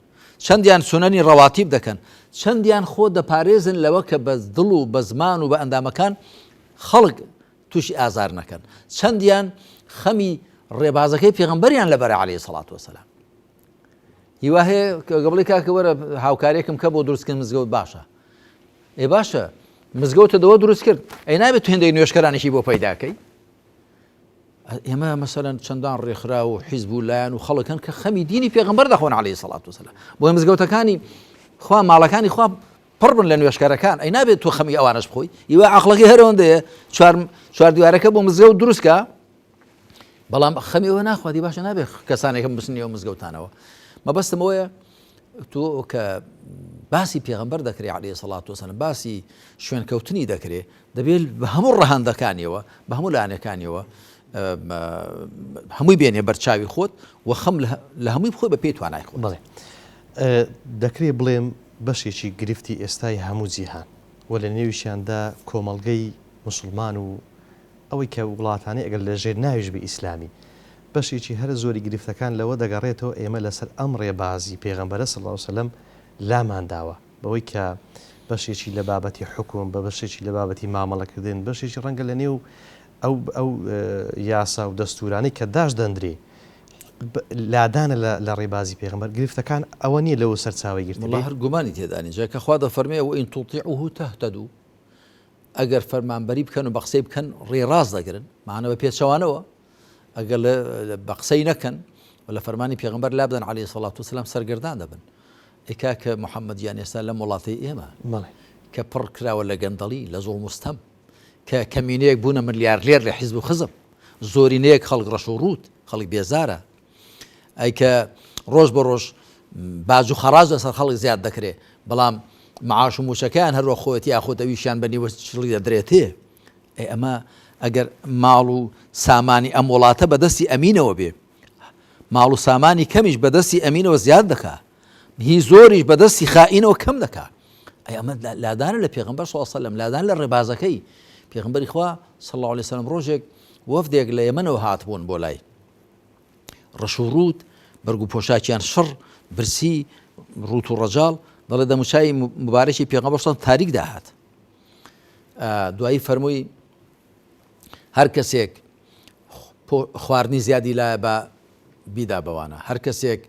Speaker 2: چەندیان سونەنی ڕەواتیب دەکەن چەندیان خۆ دەپارێزن لەوە کە بە دڵ و بە زمان و بە ئەندامەکان خەڵک تووشی ئازار نەکەن چەندیان خەمی ڕێبازەکەی پێغەمبەریان لەبەرە عەلەیهی سەڵات وەسەلام هیوا هەیە کە بڵێ کاکە وەرە هاوکارێکم کە بۆ دروستکردن مزگەوت باشە ئێ باشە مزگەوتە دەوە دروست کرد ئەی نابێت هێندێک نوێشکەرانێکی بۆ پەیداکەی ئێمە مەسەلەن چەندان ڕێکخرا و حیزب و لایەن و خەڵکن کە خەمی دینی پێغمبەر دەخۆن عەلەیهی سەڵات وسەلام بۆ مزگەوتەکانی خوا ماڵەکانی خوا پڕ بن لە نوێشکەرەکان ئەی نابێت تۆ خەمی ئەوانش بخۆی ئیوە عقلەکەی هەرەوەندەیە چوار چوار دیوارەکە بۆ مزگەوت دروستکە بەڵام خەمی ئەوە ناخوادی باشە نابێت کەسانێکم بچنەوە مزگەوتانەوە مەبەستم ئەوەیە تۆ کە باسی پێغەمبەر دەکرێ عەلەیهی سەڵات وسلام باسی شوێنکەوتنی دەکرێ دەبێت بە هەموو ڕەهەندەکانیەوە بە هەموو لایەنەکانیەوە هەمووی بێنێ بەرچاوی خۆت و خەم لە هەمووی بخۆی بە پێی توانای خۆت.
Speaker 1: بەڵێ دەکرێ بڵێم بەشێکی گرفتی ئێستای هەموو جیهان و لە نێویشیاندا کۆمەڵگەی موسڵمان و ئەوەی کە وڵاتانەی ئەگەر لە ژێر ناویش بێ ئیسلامی بەشێکی هەرە زۆری گرفتەکان لەوە دەگەڕێتەوە ئێمە لەسەر ئەم ڕێبازی پێغەمبەرە صلی اللە علیە وسلم لامان داوە بەوەی کە بەشێکی لە بابەتی حوکم بە بەشێکی لە بابەتی مامەڵەکردن بەشێکی ڕەنگە لە نێو ئەو ئەو یاسا و دەستورانەی کە داش دەندرێ لادانە لە ڕێبازی پێغەمبەر گرفتەکان ئەوە نییە لەوە سەرچاوەی گرتبێ؟
Speaker 2: وەڵا هەر گومانی تێدا نییە جا کە خوا دەفەرمێ وان تطیعوه تهتدوا ئەگەر فەرمانبەری بکەن و بە قسەی بکەن ڕێی ڕاست دەگرن مانە بە پێچەوانەوە ئەگەر بە قسەی نەکەن و لە فەرمانی پێغمبەر لابدەن عەلەیهی سەڵات وسلام سەرگەردان دەبن ئەی کاکە محەممەد گیان ئێستا لەم وڵاتەی ئێمە کە پڕ کراوە لە گەندەڵی لە زوڵم و ستەم کە کەمینەیەک بوونە ملیارلێر لە حیزب و خزم زۆرینەیەک خەڵک ڕەش و ڕووت خەڵک بێزارە ئەی کە ڕۆژ بە ڕۆژ باج و خەڕاج لەسەر خەڵک زیاد دەکرێ بەڵام معاش و موچەکەیان هەروە خۆیەتی یاخود ئەویشیان بە نیوە چڵی دەدرێتێ ئەی ئەمە ئەگەر ماڵ و سامانی ئەم وڵاتە بەدەستی ئەمینەوە بێ ماڵ و سامانی کەمیش بەدەستی ئەمینەوە زیاد دەکا هی زۆریش بەدەستی خائینەوە کەم دەکا ئەی ئەمە لادانە لە پێغمبەر صلی الله علیه وسلم لادان لە ڕێبازەکەی پێغمبەری خوا صلی الله علیه وسلم ڕۆژێک وەفدێک لە یەمەنەوە هاتبوون بۆ لای ڕەش و ڕووت، بەرگ و پۆشاکیان شڕ، برسی، ڕووت و ڕەجاڵ، دەڵێ دەموچاوی موبارەکی پێغەمبەر صلی تاریک داهات. دوایی فەرمووی هەر کەسێک خواردنی زیادی لایە بە بیدا بەوانە، هەر کەسێک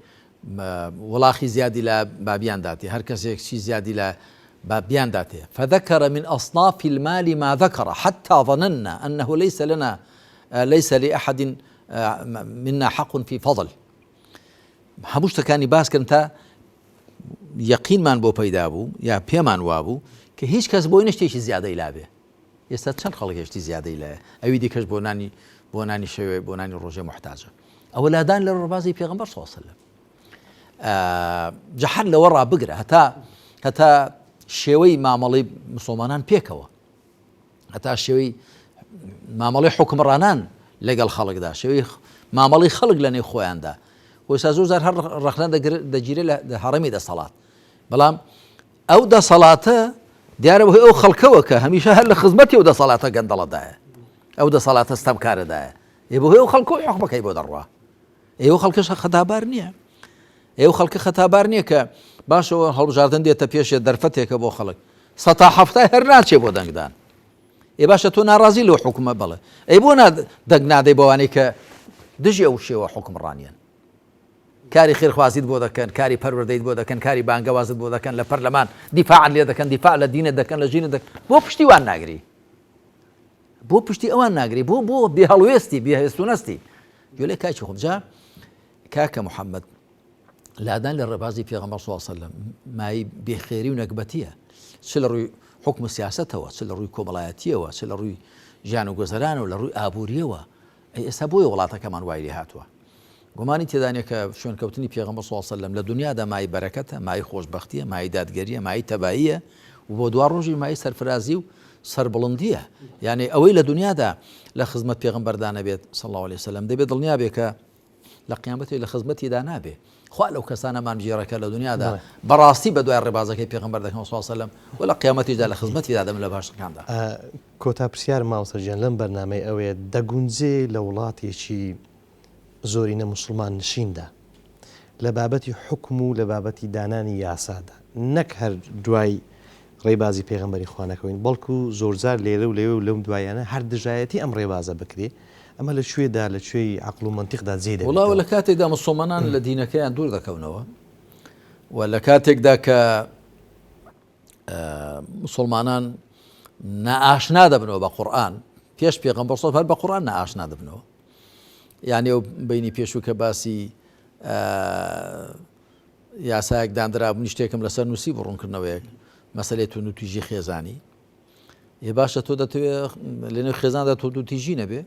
Speaker 2: وڵاخی زیادی لە با بیان داتێ، هەر کەسێک چی زیادی لە با بیان داتێ. فذكر من أصناف المال ما ذكر حتى ظننا أنه ليس لنا ليس لأحد منا حق فی فضل هەموو شتەکانی باس کردن تا یەقینمان بۆ پەیدا بوو یا پێمان وابوو کە هیچ کەس بۆی نەشتێکی زیادەی لابێ. ئێستا چەند خەڵک هێشتی زیادەی لایە ئەوی دیکەش بۆ نانی بۆ نانی شەوێ بۆ نانی ڕۆژێ محتاجە ئەوە لادان لە ڕێبازی پێغەمبەر صلی الله علیه وسلم جا هەر لەوە ڕابگرە هەتا هەتا شێوەی مامەڵەی مسلمانان پێکەوە هەتا شێوەی مامەڵی حکومڕانان لەگەڵ خەڵکدا شێوەی مامەڵی خەڵک لە نێو خۆیاندا وەسا زۆر زار هەر ڕەخنە دەگیرێت لە هەڕەمی دەسەڵات بەڵام ئەو دەسەڵاتە دیارە بەهۆی ئەو خەڵکەوە کە هەمیشە هەر لە خزمەتی ئەو دەسەڵاتە گەندەڵەدایە ئەو دەسەڵاتە ستەمکارەدایە ئێ بەهۆی ئەو خەڵکەوە حکومەکەی بۆ دەڕوا ئێوە خەڵکەش خەتابار نییە ئێوە خەڵکە خەتابار نییە کە باشەوە هەڵبژاردن دێتە پێشێ دەرفەتێکە بۆ خەڵک سەتا حەفتای هەر ناچێ بۆ دەنگدان ئێ باشە تۆ ناڕازی لەو حکومە بەڵێ ئەی بۆ دەنگ نادەی بەوانەی کە دژی ئەو شێوە حکومڕانیان کاری خێرخوازیت بۆ دەکەن، کاری پەروەردەیت بۆ دەکەن، کاری بانگەوازت بۆ دەکەن، لە پەرلەمان دیفاعت لێ دەکەن، دیفاع لە دینت دەکەن، لە ژینت دەکەن، بۆ پشتی وان ناگری؟ بۆ پشتی ئەوان ناگری؟ بۆ بۆ بێ هەڵوێستی، بێ هێست و نەستی؟ گوێ لێ کاکی خۆم جا کاکە محەممەد لادان لە ڕێبازی پێغەمبەر صلی الله علیه و سلم مای بێخێری و نەگبەتیە چ لە ڕووی حکم و سیاسەتەوە چ لە ڕووی کۆمەڵایەتیەوە چ لە ڕووی ژیان و گوزەران و لە ڕووی ئابووریەوە ئەی ئێستا بۆیە وڵاتەکەمان وای لێ هاتووە. گومانی تێدا نیە کە شوێنکەوتنی پێغەمبەر صلی اللە علیە وسلم لە دونیادا مایەی بەرەکەتە، مایەی خۆشبەختیە، مایەی دادگەریە، مایەی تەباییە و بۆ دوا ڕۆژیش مایەی سەرفرازی و سەربڵندیە. یانی ئەوەی لە دونیادا لە خزمەت پێغەمبەردا نەبێت صلی اللە علیە وسلم دەبێت دڵنیا بێ کە لە قیامەتێ لە خزمەتیدا نابێ. خوا لەو کەسانەمان بگێڕێ کە لە دونیادا بەڕاستی بەدوای ڕێبازەکەی پێغەمبەر دەکەن صلی اللە علیە وسلم و لە قیامەتیشدا لە خزمەتیدا دەبن لە باشەکاندا.
Speaker 1: کۆتا پرسیارم مامۆستا گیان لەم بەرنامەی ئەوەیە دەگونجێ لە وڵاتێکی زۆرینە موسڵمان نشیندا لە بابەتی حوکم و لە بابەتی دانانی یاسادا نەک هەر دوای ڕێبازی پێغەمبەری خوا نەکەوین بەڵکو زۆرجار لێرە و لەوێ و لەم دوایانە هەر دژایەتی ئەم ڕێبازە بکرێ ئەمە لە کوێدا لە کوێی عەقڵ و مەنتیقدا جێی
Speaker 2: وەڵا
Speaker 1: دەبێتەوە؟
Speaker 2: لە کاتێکدا موسڵمانان لە دینەکەیان دوور دەکەونەوە و لە کاتێکدا کە مسلمانان نائاشنا دەبنەوە بە قورآن پێش پێغەمبەر صلی هەر بە قورآن نائاشنا دەبنەوە یعنی ئەو بینی پێشوو کە باسی یاسایەک دانرا بوو شتێکم لەسەر نووسی بۆ ڕوونکردنەوەیەک مەسلەی توندوتیژی خێزانی ێ باشە تۆ دەتەوێت لەنێو خێزاندا توندوتیژی نەبێ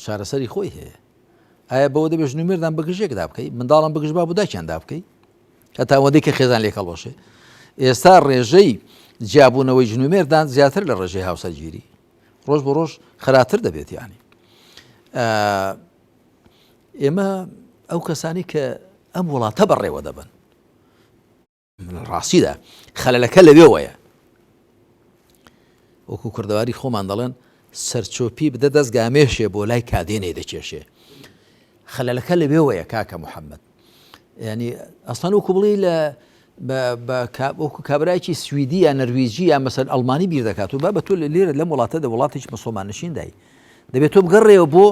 Speaker 2: چارەسەری خۆی هەیە ئایا بەوە دەبێت ژن و مێردان بەگژێکدا بکەی منداڵان بگژ باب و دایکیاندا بکەی هەتا ئەوەندەی کە خێزان لێک هەڵوەشێ ئێستا ڕێژەی جیابوونەوەی ژن و مێردان زیاتر لە ڕێژەی هاوسەرگیری ڕۆژ بۆ ڕۆژ خراپتر دەبێت یانی ئێمە ئەو کەسانی کە ئەم وڵاتە بەڕێوە دەبن لە ڕاستیدا خەلەلەکە لەوێوەیە وەکو کوردەواری خۆمان دەڵێن سەرچۆپی بدە دەست گامێشێ بۆ لای کادێنێ دەکێشێ خەلەلەکە لەوێوەیە کاکە محەممەد ینی ئەسڵەن وەکو بڵێ لە وەکو کابراایکی سویدی یا نەرویجی یا مەسەر ئەڵمانی بیر دەکات و با بە تۆ لێرە لەم وڵاتە دە وڵاتێکی مسلمان نشیندای دەبێت تۆ بگەڕێەوە بۆ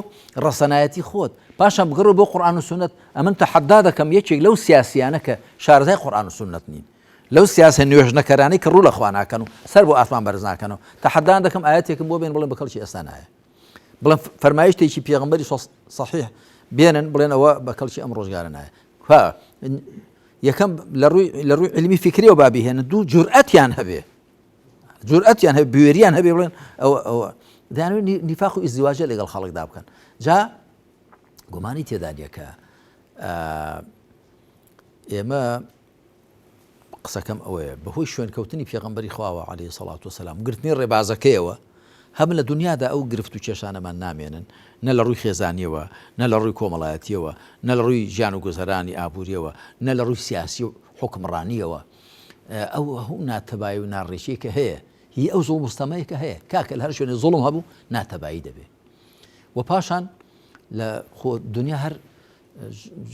Speaker 2: ڕەسەنایەتی خۆت پاشان بگەڕێ بۆ قورآن و سونەت ئەمن تەحەدا دەکەم یەکێک لەو سیاسیانە کە شارەزای قورآن و سونەت نین لەو سیاسە نوێژ نەکەرانەی کە ڕوو لە خوا ناکەن و سەر بۆ ئاسمان بەرز ناکەنەوە تەحەدان دەکەم ئاەتێکم بۆ بێن بڵێن بە کەڵکی ئێستا نایە بڵێن فەرمایشتێکی پێغەمبەری صحیح بێنن بڵێن ئەوە بە کەڵکی ئەم ڕۆژگارە نایە یەکەم لە ڕووی لە ڕووی علمی فکریەوە با بهێنن دوو جورئەتیان هەبێ جورئەتیان هەبێ بوێریان هەبێ بڵێن ئەوە ئەوە دەیانەوێت نیفاق و ئیزدیواجە لەگەڵ خەڵکدا بکەن جا گومانی تێدا نییە کە ئێمە قسەکەم ئەوەیە بەهۆی شوێنکەوتنی پێغەمبەری خواوە عەلەیهی سەڵات وسلام گرتنی ڕێبازەکەیەوە هەم لە دنیادا ئەو گرفت و کێشانەمان نامێنن نە لە ڕووی خێزانیەوە نە لە ڕووی کۆمەڵایەتیەوە نە لە ڕووی ژیان و گوزەرانی ئابووریەوە نە لە ڕووی سیاسی و حوکمڕانیەوە ئەو هەو ناتەبایی و ناڕێکی کە هەیە هی ئەو زوڵم و ستەمەیە کە هەیە کاکە لە هەر شوێنێ زوڵم هەبوو ناتەبایی دەبێ و پاشان لە خۆ دنیا هەر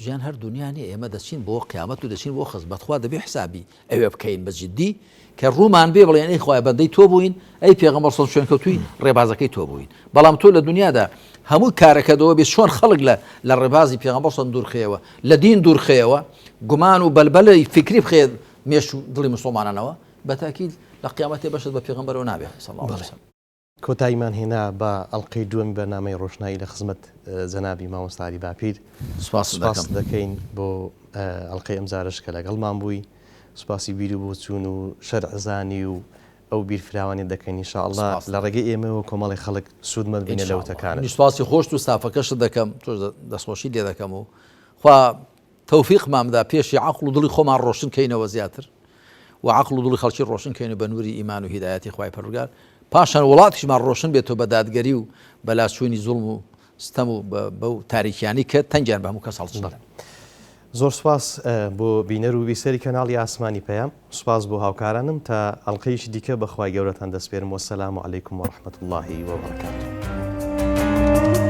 Speaker 2: ژیان هەر دنیا نیە ئێمە دەچین بۆ قیامەت و دەچین بۆ خزمەت خوا دەبێ حسابی ئەوێ بکەین بە جدی کە ڕوومان بێ بڵێن ئەی خوایە بەندەی تۆ بووین ئەی پێغەمبەر صلی شوێنکەوتووی ڕێبازەکەی تۆ بووین بەڵام تۆ لە دنیادا هەموو کارەکە دەوە بێ چۆن خەڵک لە لە ڕێبازی پێغەمبەر صلی دوورخەیەوە لە دین دوورخەیەوە گومان و بەلبەلەی فکری بخێت مێش و دڵی مسلمانانەوە بە تاکید لە قیامەتێ بەشت بە پێغەمبەرەوە نابێ صلی الله علیه وسلم.
Speaker 1: کۆتاییمان هێنا بە ئەڵقەی دووەمی بەرنامەی ڕۆشنایی لە خزمەت جەنابی مامۆستا عەلی باپیر.
Speaker 2: سوپاست
Speaker 1: سوپاست
Speaker 2: دەکەم.
Speaker 1: دەکەین بۆ ئەڵقەی ئەمجارەش کە لەگەڵمان بووی. سوپاسی بیر و بۆچوون و شەرعزانی و. ئەو بیرفراوانیە دەکەین ان شاء اللە لە ڕێگەی ئێمەوە کۆمەڵی خەڵک سوودمەند بینە لە وتەکانت.
Speaker 2: منیش سوپاسی خۆشت و ستافەکەشت دەکەم تۆش دەستخۆشی لێ دەکەم و خوا تەوفیقمان بدا پێشی عەقڵ و دڵی خۆمان ڕۆشن کەینەوە زیاتر و عەقڵ و دڵی خەڵکی ڕۆشن کەین و بە نوری ئیمان و هیدایەتی خوای پەروەردگار پاشان وڵاتیشمان ڕۆشن بێتەوە بە دادگەری و بە لاچوونی زوڵم و ستەم و بەو تاریکیانەی کە تەنگیان بە هەموو کەس هەڵچنی.
Speaker 1: زۆر سوپاس بۆ بینەر و بیسەری کەناڵی ئاسمانی پەیام، سوپاس بۆ هاوکارانم تا ئەڵقەیەکی دیکە بە خوای گەورەتان دەسپێرم وەسەلام علیکم و رحمە اللە و بەرەکاته.